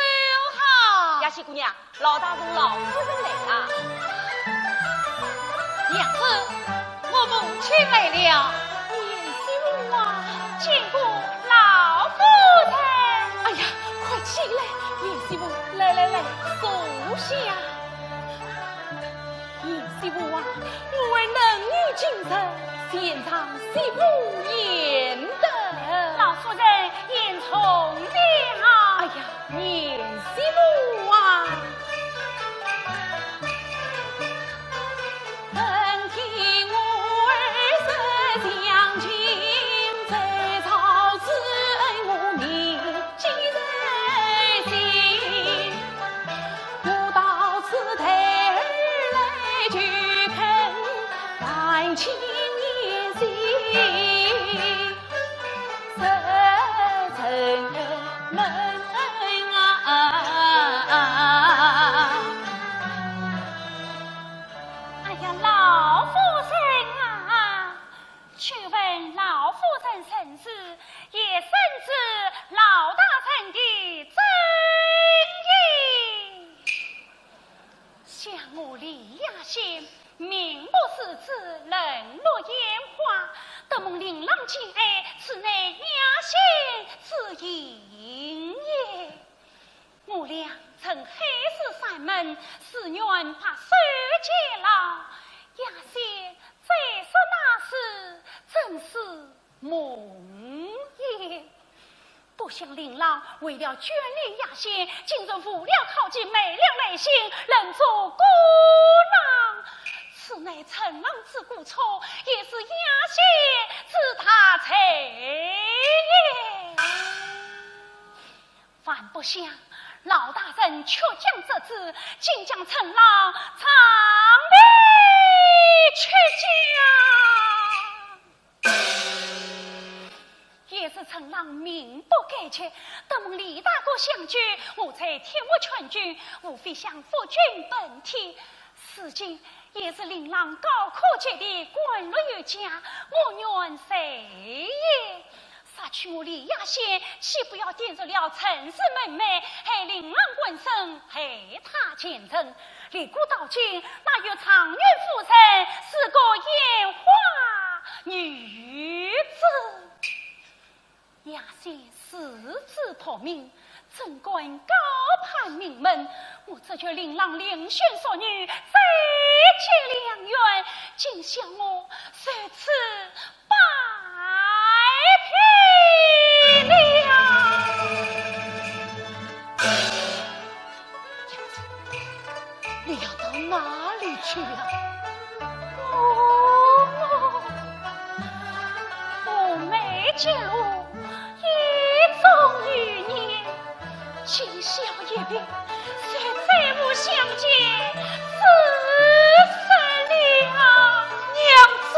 好。雅兴姑娘，老大人老夫人来了。娘子，我母亲来了。贤婿啊，见过老夫人。哎呀，快起来，贤婿，来来来，坐下。 贤婿啊，我儿能有今日，全仗媳妇贤德。老夫人言重了。哎呀，贤婿啊。哎呀，老夫人啊，久闻老夫人盛世，也深知老大人的真意。 想我李雅仙，名不虚传，冷落烟花，得蒙令郎敬爱，此乃雅仙之幸也。我俩曾海誓山盟，誓愿白首偕老，雅仙再说那时，真是 梦也。不想令郎为了眷恋雅仙，竟然误了考期，昧了良心，冷作孤郎。此乃陈郎之过错，也是雅仙之大罪也。万不想，老大人却将这旨，竟将陈郎杖立出墙。 也是陈郎命不该绝，得蒙李大哥相救，我才铁木全军，无非想夫君奔天。如今也是令郎高科举第，官落有加，我愿谁也。杀去我李雅仙，岂不要玷辱了陈氏门楣，害令郎官身，害他前程？ 立古到今，哪有状元夫人是个烟花女子？雅仙自知薄命，怎敢高攀名门？我只求令郎另选淑女，再结良缘。今宵我受此 摆平了。你要到哪里去啊？我，我，我梅姐路一种余孽，今宵一别， 谁再无相见之日了。娘子。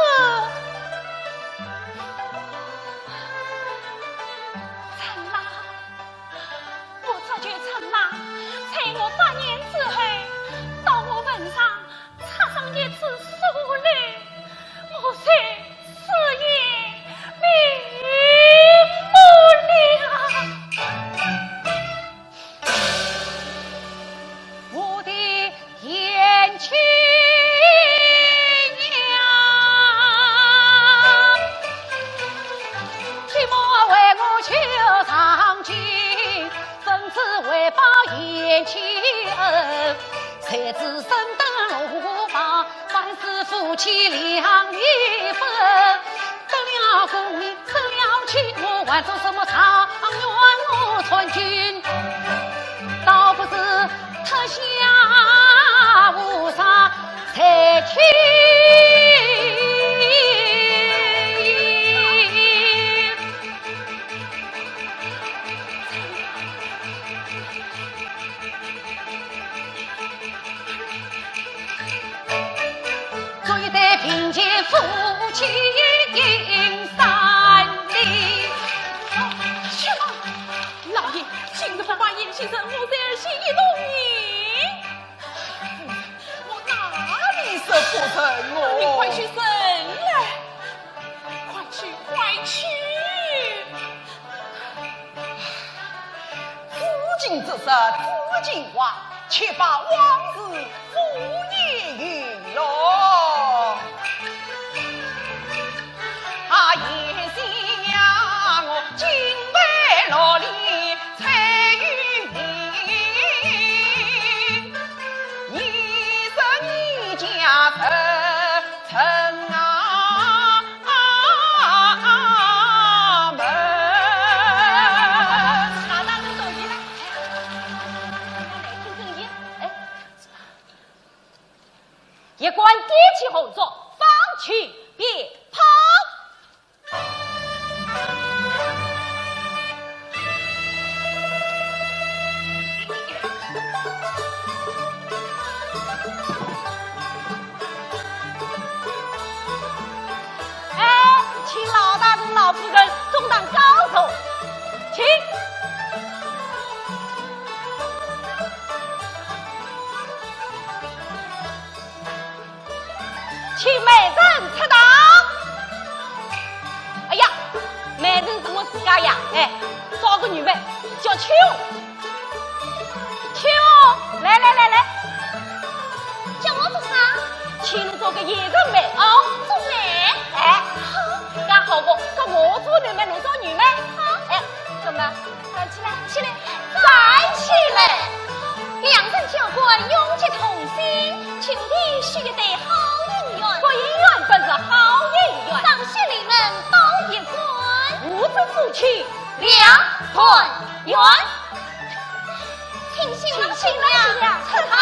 陈郎，我只求陈郎在我百年之后，到我坟上插上一支疏柳，我就死也瞑目了。 我的贤妻娘，切莫为我求上进，怎知为报贤妻恩，谁知身登罗网，万事夫妻两难分。得了功名，升了职，我还做什么状元？我参军，倒不如脱下乌纱，才去。做一对贫贱夫妻定三年。去吧，老爷，今日不把贤妻认，我在儿媳一动银。我哪里是不认哦？你快去认来，快去，快去！ 至今之日，至今还，且把往事敷衍云咯。啊，贤妻呀，我敬佩落泪彩云，你说你家人 成啊门。大大人多谢了。哎，来听听音，哎，一关点起红烛，放起鞭炮。告状，请。请媒人出堂。哎呀，媒人是我自家呀，哎，找个女媒，叫秋。秋，来来来来。叫我做啥？请侬做个夜总媒哦。做媒？哎，好。 介好个，搿我做男媒，侬做女媒。好。哎，怎么？站起来，起来，站起来！良辰九官，永结同心，求你许一对好姻缘。不姻缘本是好姻缘。赏雪临门报一官，无子夫妻两团圆。请新郎新娘出堂。